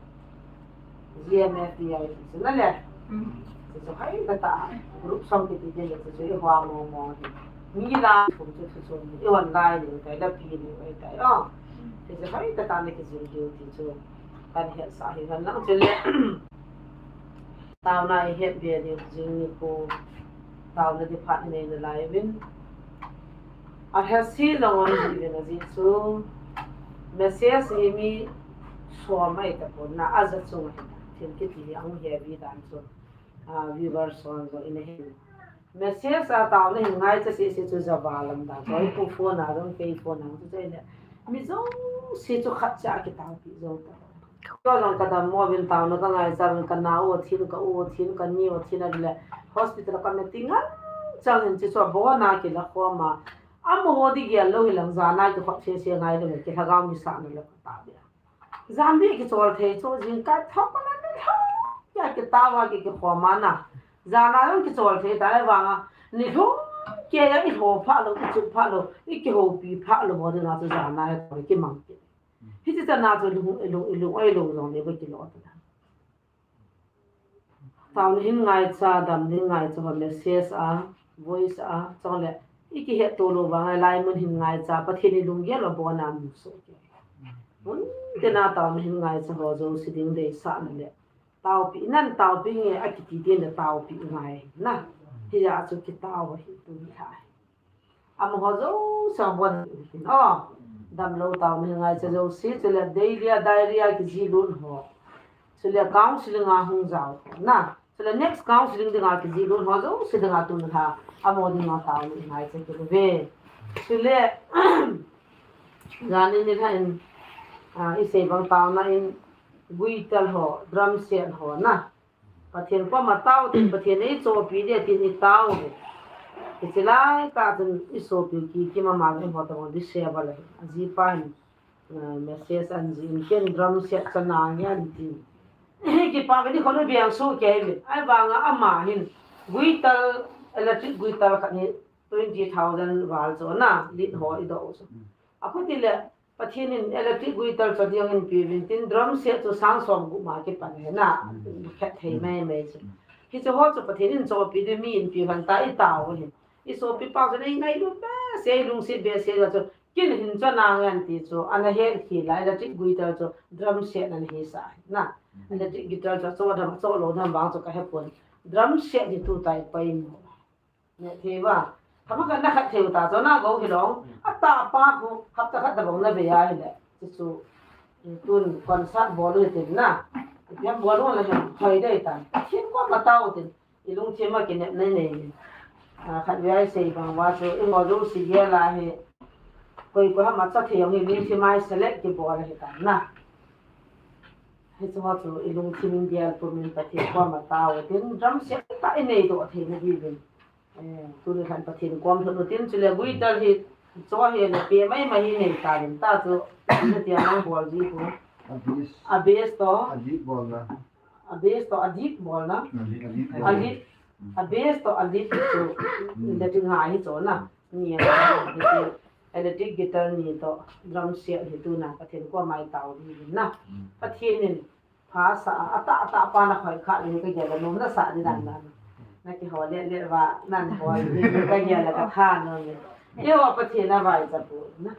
G M F D I ti chu na le. Mm. Chu chu hai ka ta group song kiti te le chu chu i hua mo mo hi. Ni la chu chu chu chu i wan lai ni tai lapi ni ai tai o. Chu chu hai ka ta ni ki jin diu ti chu kan he sa hi kan lang chu le. Taona i het be diu jing ni ko taona di phat nei na lai vin. A hesi long on ji ve na ji chu message hi mi som ai ta pon na a ja chung hi thil kiti hi ang he vi dan chu, a, viewer son jo in he message a taona hin ngai cha se se chu ja va lam da ko pu phone a jong kei phone a chu che le mi jong se chu khat cha ki tao pi jo ta. Ko jong ka dam mo vin taona ka ngai cha vin ka na o thin ka o thin ka ni o thin a le hospital ka me ti ngal chang in chi chu a bo na ki la kho ma. Amo ho di gel lo hi lang jana ki khop se se ngai lo ki lhagao mi sa na lo ka ta bia. Jan di ki chol thei chu jing ka thok ka na ni ho. Ya ki ta wa ki ki kho ma na. Jana lo ki chol thei ta le wa nga. Ni lo ke ya i ho pha lo i chu pha lo i ki ho pi pha lo mo di na chu jana he ki mang ki. Hiti chana chu lung, lung, lung, oi lung jong le ko kilo ta. Taona hin ngaicha, dam hin ngaicha ho message a, voice a, chule, i kihet to lo vang a lai mun hin ngaicha, Pathen i lunggel a bon a mu so ke. Mun te na taona hin ngaicha ho jouse ding deisah na le. Taopi, nan taopi nge a kiti din le taopi ngai na. Hia chu kitao hi tu ni hai. Amaho jouse bon tin o. Damlou taona hin ngaicha jouse, chule daily a diary a kijih lut ho. Chule counseling a hung jao ho na. Chule next counseling dinga kijih lut ho jouse dinga tun lha. Amaho dinga taona hin ngaicha kit uve. Chule, jani nilhah in, a, i sei bang taona in guitar ho, drum set ho na. Pathen koma tao tin, Pathen eichohpi ding tin i tao uve. Hiche lai tah chun i sopi Kikim ama jong ho tobang disable ahi. Ajipa hin, eh, message ahin jih in, ken drum set chana nge ahin ti. Kipah ve, nikho nu beng soh kei ve. Ahivanga ama hin guitar, electric guitar khat hi twenty thousand val chu ana, lead ho i doh u chu. Akhuti le, Pathen in electric guitar chu ading in peuvin tin, drum set chu sang som gup ma kipan ahi na, khet thei mai mai chu. Hiche ho chu Pathen in chohpi ding mi in peuhen ta i tao u ahi. I sopi pa chu nei ngailut behseh, lungset behseh a chu Kin hin cho na ngan ti chu, ana he khi lai electric guitar chu drum set ana he sa na. Electric guitar chu cho dam, cho lo dam bang chu ka he pon. Drum set hi tu tai pai mo. Ne thei va. Thama kan na khat thei ta cho na go hi long. A ta pa khu hapta khat ta bang na be ya hi le. Chu chu tun concert bol u tin na. Pian bol u la hin hoi dei tan. Thin ko ma tau tin. I lungthim a kinepna nei. A, khat vei sei bang va chu, i mo du si gel a hi. Koi koi ham a cha thei ang i lungthim a i select kibol a hi tan na. Hi chu ho chu, i lungthim in gel pum in Pathen koma tao tin, drum set ta i nei doh thei na diuvin. Eh, tuni khan Pathen kom thot u tin, chule guitar hi, cho hi le pe mai mai hi nei ta in ta chu, na tia nang bol ji pu. A bass. A bass to. A lead bolna. A bass to a lead bolna. A lead, a lead A bolna. Lead, a bass to a lead chu electric nga hi chu na. Ni a, electric guitar ni to drum set hi tu na Pathen koma i tao di na. Mm. Pathen in pha sa a ta ta pa na khoi kha ni ka gel a nom na sa ni dan na. Mm. Na kihol le le va nan hol ni ka gel a ka tha no ni. Eiho Pathen a vaicha pu na.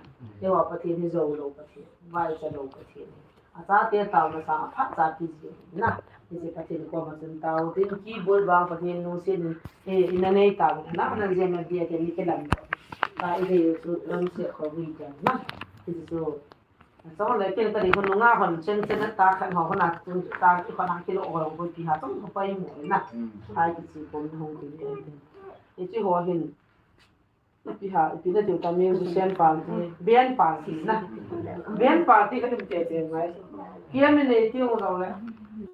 Eiho Pathen hi jou lou Pathen. Vaicha lou Pathen. A chate taona sang a phatcha pi ji na. Hiche Pathen koma chun tao tin keyboard vang Pathen lungset in, eh, ina nei tao na, na jem na dia ke ni ke lam. Ta i ve chu lam se ko wi jan na. Hiche chu. Chong le ken ka dei ko nunga hon chen chen ta khan ho na tun ta ki ko na ki lo o ko pi ha chong ko pai mo na. Mm. Ai ki chi ko hung ki. Hiche ho hin. Ipi ha, ipi na tiu ta musician party, band party na. Band party ka tiu te te ngai. Kia mi nei tiu ngau le.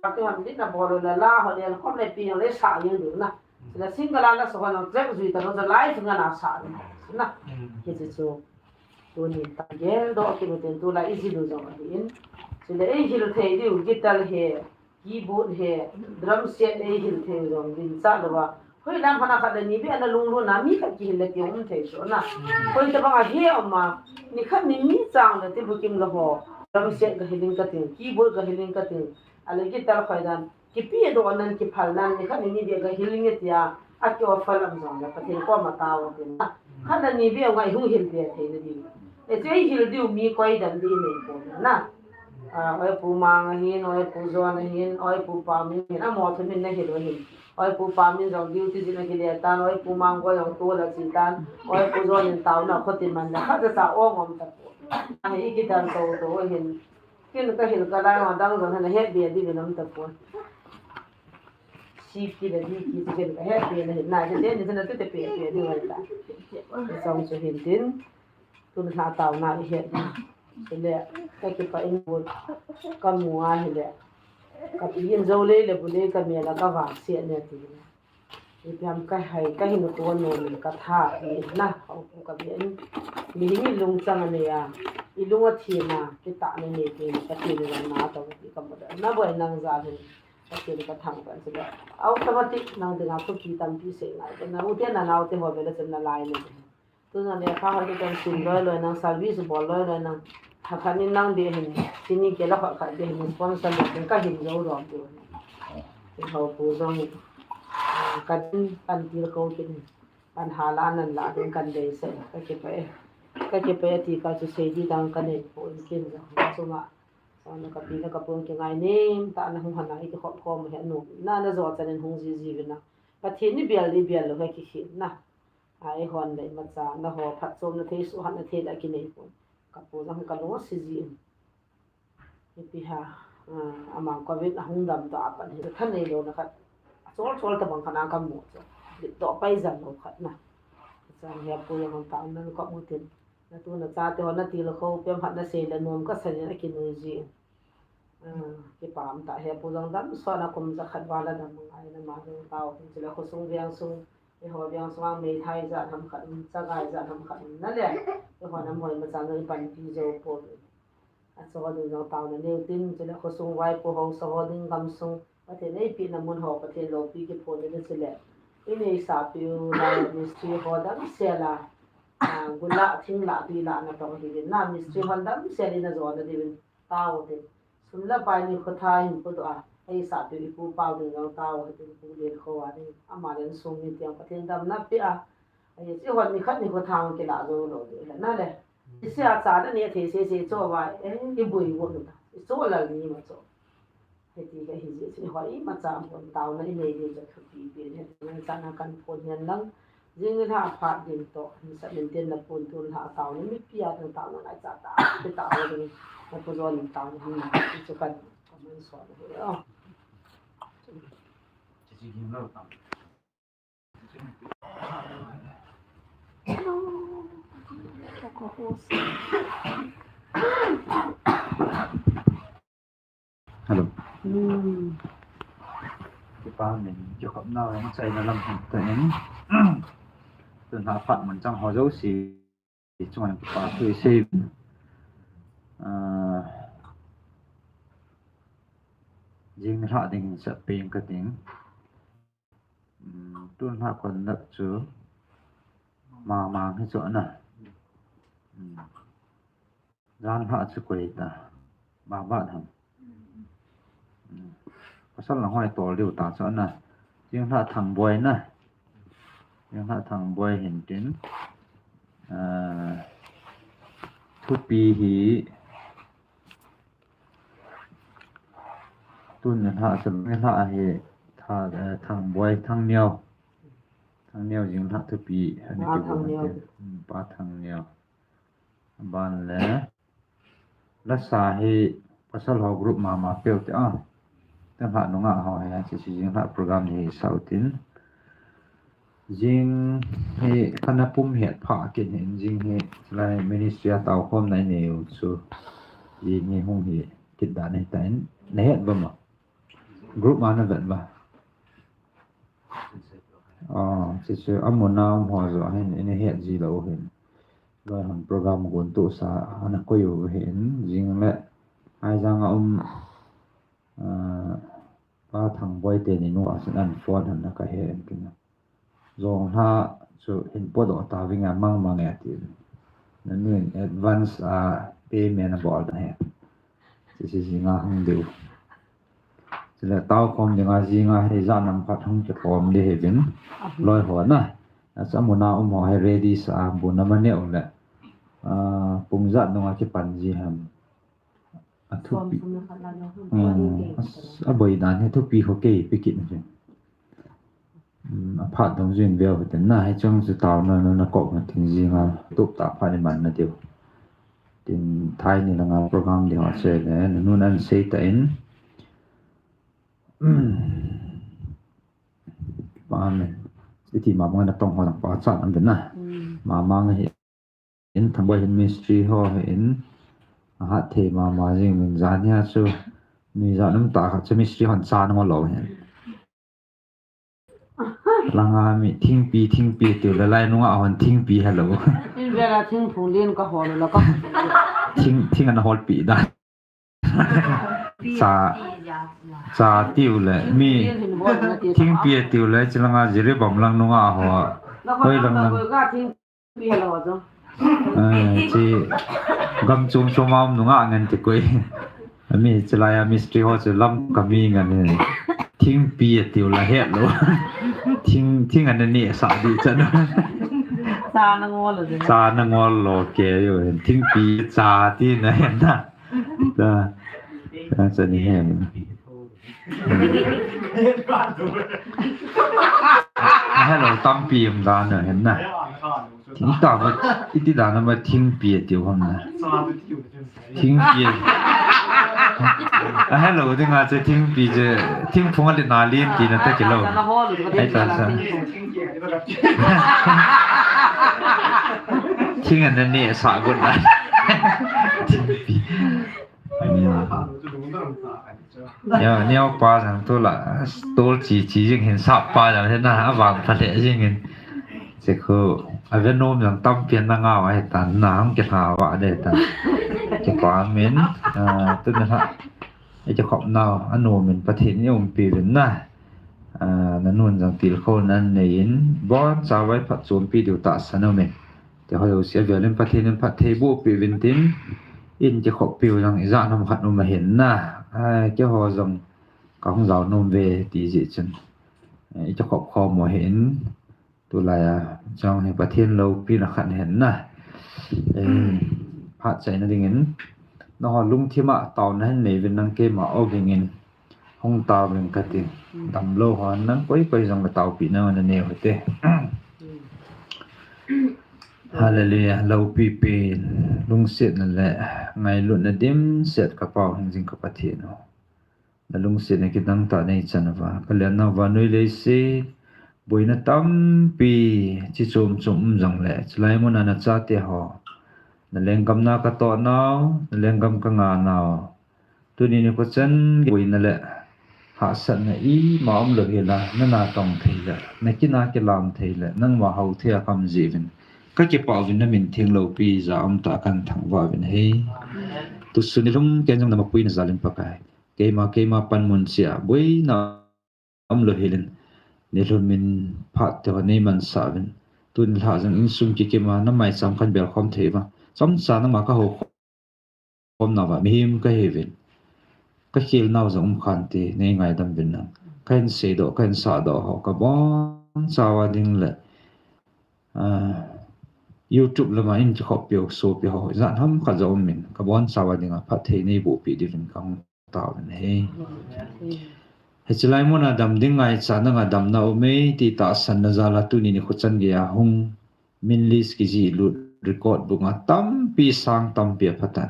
Party ham di na bol le la ho le kom le pi le sa yin du na. La single la so na track zui ta no live nga na sa na. Hiche chu. Tuni ta gel doh ki mi ten tu la easy du jong ahi in. Chule ei hil thei diu guitar he. Keyboard he, drum set ei hil thei jong ding cha lou a. Hoi lam hana khat le ni be ana lunglut na mi khat kihil le ti um thei so na. Hoi tabang a he um a, ni khat ni ni chang le ti bukim le ho. Drum set ka hiling ka ting, keyboard ka hiling ka ting. Ale guitar khoi dan, kipi do nan kiphal nan ni khat ni ni be ka hiling e tia, a ki offer lam jong le Pathen koma tao tin na. Khat le ni be ngai hung hil be thei na ding. E chu ei hil diu mi koi dan di nei ko na. A, oi pu Mang ahin, oi pu John ahin, oi pu Pam in, a mo thu min na hil u hin. Oi pu Pam in jong duty jin a kile tan, oi pu Mang ko jong tu la chi tan, oi pu John in tao na khoti man la, khat cha o ngom ta pu. A hi ki dan to to hin. Kin ka hil ka lai ma dang jong na he be di nam ta pu. Si ki da di ki kin ka he be na hin na, je ni na tu te pe pe di wa ta. Song chu hin tin. Tun lha taona i het na. Chule, ka kipah in bu, ka mu a hile. Ka pi in jo lei le bu lei ka mel a ka vang siat ne ti. Ipi ham ka hai, ka hin tuan nom in ka tha ti na. Hau ka bi in. Mihem i lungchang a nei a. I lung a thim a, kitahna nei ti na, ka ti na na to ti ka mu da. Na boi nang ja hin. Ka ti ka thang kan chule. Automatic nang dinga thupi tampi sei ngai. Na u te na nau te ho be le chen na lai ne. Tuna lekha hoi te kan sim loi loi nang, service bol loi loi nang. Hakhat in nang be hin, sini ke la khat khat be hin, sponsor le hin ka hin jo dom tu. Ti ho pu jong, ah, kan kan til ko kin, kan hala nan la din kan dei se, ka kipah e. Ka kipah e ti ka chu sei di dang ka nei pu in kin jong. Chunga, chunga ka pi le ka pu kingai nem tah na hung hana i kikhop khom he nu. Na na jo chan in hung ji ji ve na. Pathen ni bial ni bial lo he ki khin na. Ai hon le imacha, na ho phatchomna thei, suhhatna thei la kinei pon. Ka pu jong ka lung a si ji in. Ipi ha, ah, amang covid ahung dam to apan hi, thanei lona khat. Achol chol tabang khat a ka mu chu. Lit to pai jan lo khat na. Chang he pu jong hung ta nan ka mu tin. Na tu na chate ho na til kho, pem hat na sei le nom ka sa in a kinui ji in. Ah, kipah um tah he pu jong dam sot na kum jakhat val a dam ngai na ma jong tao hin chule khosung veng sung, eiho veng sung a meithai jat ham khat um, chagai jat ham khat um na le, eiho na moi ma chan jong i panpi jo pon. Achaho ding jong taona neu tin chule khosung vaipo ho, saho ding gamsung, Pathen eipehna mun ho, Pathen loupi kiphong in chule. I nei sahpeh u lai mistri ho damsel a, ah, gul lah, thing lah, tui lah na tong hi din na, mistri hon damsel in a jona diuvin. Tao te. Sum le pai ni khotha hin pu doh a. Ei sahpeh i pu Pau ding jong tao, i pu Liankho a ding. Ama le insung mi tiang Pathen damna peh a. Ei chi hon ni khat ni khotha hung kila jou lou ding le na le. Sia cha na ne thei se se cho va, eh, i bui bo na. I cho la ni ma cho. Hiti ka hi ji si hoi ma cha bon tao na i nei ni cha thupi pi ne na cha na kan phone hian lang. Jing ni ha phat din to, ni sa min tin na pun tun ha tao ni mi pi a tao na lai cha ta, ti tao ni. Na pu zon tao ni na, ti chu kan, kan so ni. Oh. Hello. Hmm. Kipa min, kikhop nau, ang chai na lam hang ta in. Tun ha phat mun chang ho jo si, chunga kipa thu i sei. Ah, jing ni hla ding hin sa peng ka ding. Hmm, tun hla kon lak chu. Ma mang hi chu ana. Hmm. Jan hla chu koi ta. Ba ba tham. Hmm. Pasal lang hoi tol diu ta chu ana. Jing hla Thangboi na. Jing hla Thangboi hin tin. Ah, thupi hi tun ni hla chu ni hla hi tha, eh, Thangboi Thangneo. Thangneo jing hla thupi ani. Pa ki bu Thangneo. Tin. Hmm, Pa Thangneo. Ban le. Lasa hi pasal ho group mama peu te a. Te hla nunga ho he, si si jing hla program hi sau tin. Jing hi kana pum het pha kin hin jing hi lai ministry a tau khom nai neu chu. Jing hi hung hi kit dan hi ta in. Na het ba ma? Group ma na vet ba? Ah, si si amuna um ho zo hin, ina het ji lo hin. Loi hon program gun tu sa ana koi u hin, jing le. Ai jang a um, ah, Pa Thangboi te ni nu a sin an phone han na ka he en kin. Jong hla chu hin po do ta ving a mang mang e ti. Na nu in advance a payment a bol da he. Si si jing a hung diu. Chule tau khom ding a jing a hei ja nam khat hung ke khom di he bin. Loi ho na. A sa muna um ho he ready sa bu na ma neu le. Ah, pung ja nung a ki pan ji ham. A thupi. Hmm, a boi dan he thupi ho kei pi kit na. Hmm, a phat dong jin veu hiten na, hei chung chu tau na, na, na kop na tin jing a, tup ta phat ni man na diu. Tin thai ni langa program diu a che le, na nun an sei ta in. Hmm. Pa men. Iti ma ma na tong ho na pa cha an den na. Hmm. Ma ma nge hi. In Thangboi hin mistri ho hin a hat thei mama jing min jan hia chu mi jan um ta kha chu mistri hon cha na ngol lo hin. Langa mi thingpi, thingpi tiu le lai nunga hon thingpi hello. In vela thingphung lien ka hol lo ka. Thing, thing an hol pi da. Cha, cha tiu le mi thingpi tiu le chilanga Jiribam lang nunga ho. Hoi lang lang. Eh, chi gam chom chom a um nunga ngen ti koi. Ami chilai a mistri ho chu lam kami ngan ni. Thingpi a tiu la het lo. Thing, thing an ni sa di chan. Cha na ngol lo. Cha na ngol lo ke yo. Thingpi cha ti na hen na. Ta. Ta cha ni hen. A hello tampi um dan na hen na. Thing ta ba, iti dan na ba thingpi a tiu ham na. Thingpi. A hello ding a che thingpi che, thingphung a le na lien ti na ta kilo. Ai ta sa. Thing an ne sa gun na. Thingpi. Ya, neo pa jang tu la, tol chi chi jing hin sap pa jang hin na, avang pha le jing hin. Che khu, ave nom jang tampi na ngau ai tan na, hung ke ha va de tan. Che pa min, ah, tu na ha. E che khop nau, anu min Pathen ni um pi vin na. Ah, na nun jang til kho nan nei in, bon sa vai phat chom pi diu ta sa no min. Te ho lo sia vialin Pathen in phat thei bo pi vin tin, in ke khop piu jang i ja nam khat um a hin na. Ai, ke ho jang ka hung jao nom ve ti ji chun. Ai, ke khop kho mo hin, tu lai a, jang he Pathen lo pi na khat hin na. Ai, phat chaina dingin, nangho lungthima taona hin neivin lang keima ogin in hung taovin kati. Damlou ho nang koi koi jong kataopi nau nanei u hite. Hallelujah. Loupipi, lungsetna le ngailutna dimset ka Pau hingjing ka Pathen u. Na lungsetna kidang tah nei chan uva, ka liannau vannoi leiset, boina tampi chi chom chom um jongle, chulai muna na chate ho, na lenggam na ka toh nau, na lenggam ka ngah nau. Tuni nikho chan boina le hahsatna ima umlou hela, na natong thei le, na kin a kilam thei le, nangma hou thei a kham jeh uvin ka kipah uvin, na min theng loupi ja um tah a kan thangvah uvin ahi. Tusun nilhum ken jong na mapuina jal in Pakai, keima, keima panmun cheh a boina umlou hel in, nilhum in phat te ho nei mansah uvin, tuni lhah jong insung kikim a na maicham kan belkhom thei uva, chomcha nangma ka houkhom nauva mihem ka hiuvin, ka khel nau jong um khante, nei ngaidam uvin lang. Ka hin seidoh, ka hin sahdoh ho ka bonchauva ding le, ah, YouTube lama in kikhoppiu sopi ho jat ham khat jong um in, ka bonchauva dinga phatthei nei bohpeh diuvin ka hung taovin ahi. Hiche lai muna dam ding ngaichat nanga damna um e ti tahsanna jal a tuni nikho chan geiya hung min list kijih lut, record book a tampi sang tampi apha tan.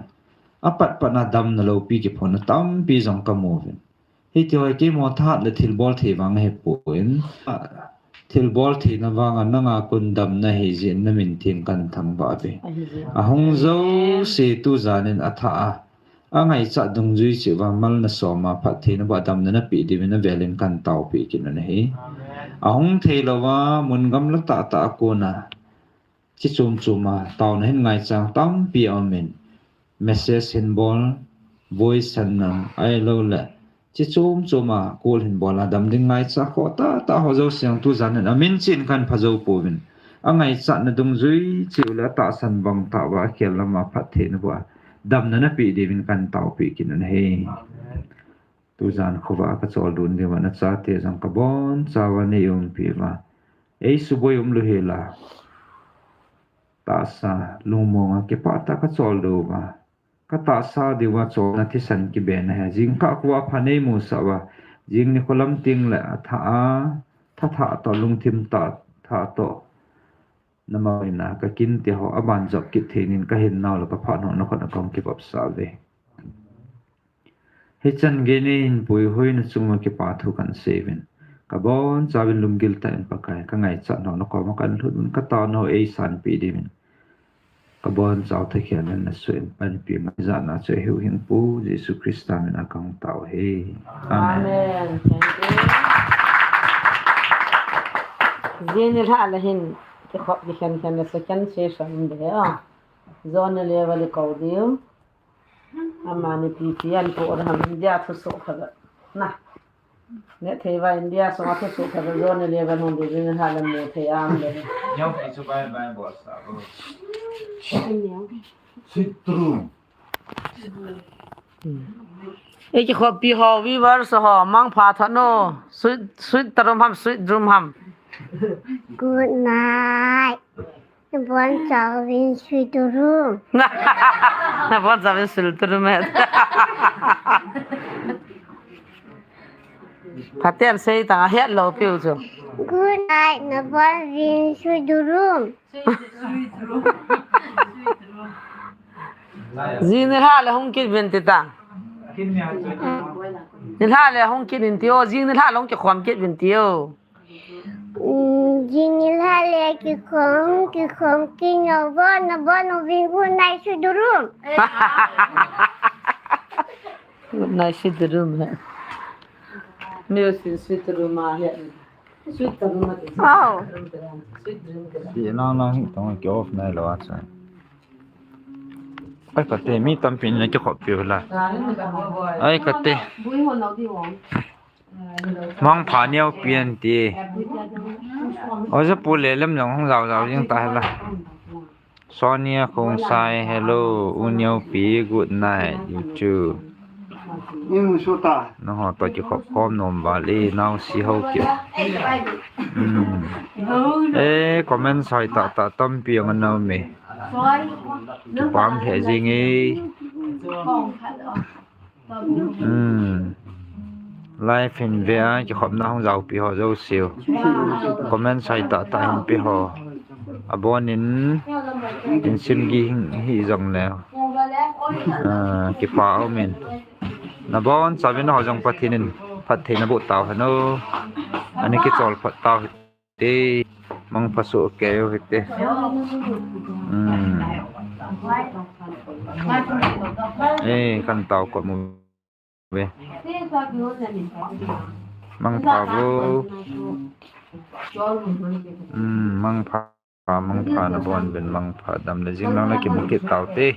Apat pat na damna loupi kiphonna tampi jong ka mu uvin. Hiti ho hi keimo thahat le thilbol thei vang ahipoi. Thilbol theina vanga nanga kon damna ahi jeh in na min theng kan thangvah uve. Ahung jouse tujan in athah a, angaichat dungjui cheh uva mal na som a phattheina boh a damna na peh diuvin avel in kan taopeh kit un ahi. Ahung thei louva mun gamla tahtah a kona chi chom chom a taona hin ngaicha tampi aum in, message hin bol, voice hin nam, ahilou le chi chom chom a call hin bol a dam ding ngaicha khoh tahtah ho jouse jong tujan in amin cheh in kan pha jou pouvin, angaichatna dungjui cheh u le atahsan bang tah uva akhel lama phattheina boh a damna na peh diuvin kan taopeh kit un ahi. Tujan khovah a ka choldon diuva na chate jong ka bonchauva nei umpi uva, ei suboi umlou hela, tahsa lungmonga kipah tah a ka choldo uva, ka tahsa diuva cholna thisan kibe na hi, jingkah khovah pha nei musah uva, jing nikho lam tengle athah a, thathah toh lungthim tahthah toh, na mangcha in ka kinte ho aban jop kit thei in ka hinnau le ka phatnouna khut a kahung kivopsah uve. Hichan gei nei hin puihoina chunga kipathu kan sei uvin, ka bonchauvin lunggil tah in Pakai, ka ngaichatnau na koma kan lhut uvin, ka taonau eisanpeh diuvin, ka bonchau thakhelna in na soh in panpi ngaijatna chu ahiu hing Pu Jesu Christa min a kahung tao ahi. Amen. Amen. Thank you. Jing nilhah le hin kikhop kikhen khen le second session um ding ahi. John Level i kou diu. Amani P P N program India thusoh khat na. Ne thei uva India sunga thusoh khat John Level hung ding in ha le mu thei am le. Nyau pi chu bai bai bol sa bo. Sweet room. Ei kikhoppi ho, viewers ho, mangpha tha o. Sweet, sweet room ham, sweet room ham. Good night. Na bonchauvin sweet room. Na bonchauvin sweet room e. Phaten sei ta, hetlou piu chu. Good night, na bonchauvin sweet room. Jing nilhah le hung kit uvin ti ta. Nilhah le hung kit uvin ti o, jing nilhah le hung kikhom kit uvin ti o. Mm, jing nilhah le kikhom, kikhom kit nau vo, na bonchauvin good night sweet room. Good night sweet room he. Music sweet room a he. Sweet room a he. Wow. Sweet dream a he. Ti lang lang hi tong ki off nai lou a chun. Ai kate, mi tampi na kikhoppiu la. Ai kate. Mangpha neo pian ti. Oja pu le lem jong hung jao jao jing ta hela. Sonia Khongsai, hello. U Neo pi, good night. You too. Nangho toh kikhop khom nom val e, nao si ho ki. Hmm. Eh, comment sai ta ta tampi ang nao me. Kipah lheh jing e. Hmm. Live in ve a, kikhopna hung jaopi ho jouse u. Comment sai tah tah hin pe ho. Abon in, in sim gi hing hi jong le. Ah, kipah um in. Nabon chauvin ho jong Pathen in phatthei naboh tau hen o. Ana kichol phat tau hite. Mangpha soh kei u hite. Hmm. Eh, kan tao ko mu ve. Mangpha vo. Hmm, mangpha, mangpha nabon uvin mangpha dam le jing lang le kimu kit tau te.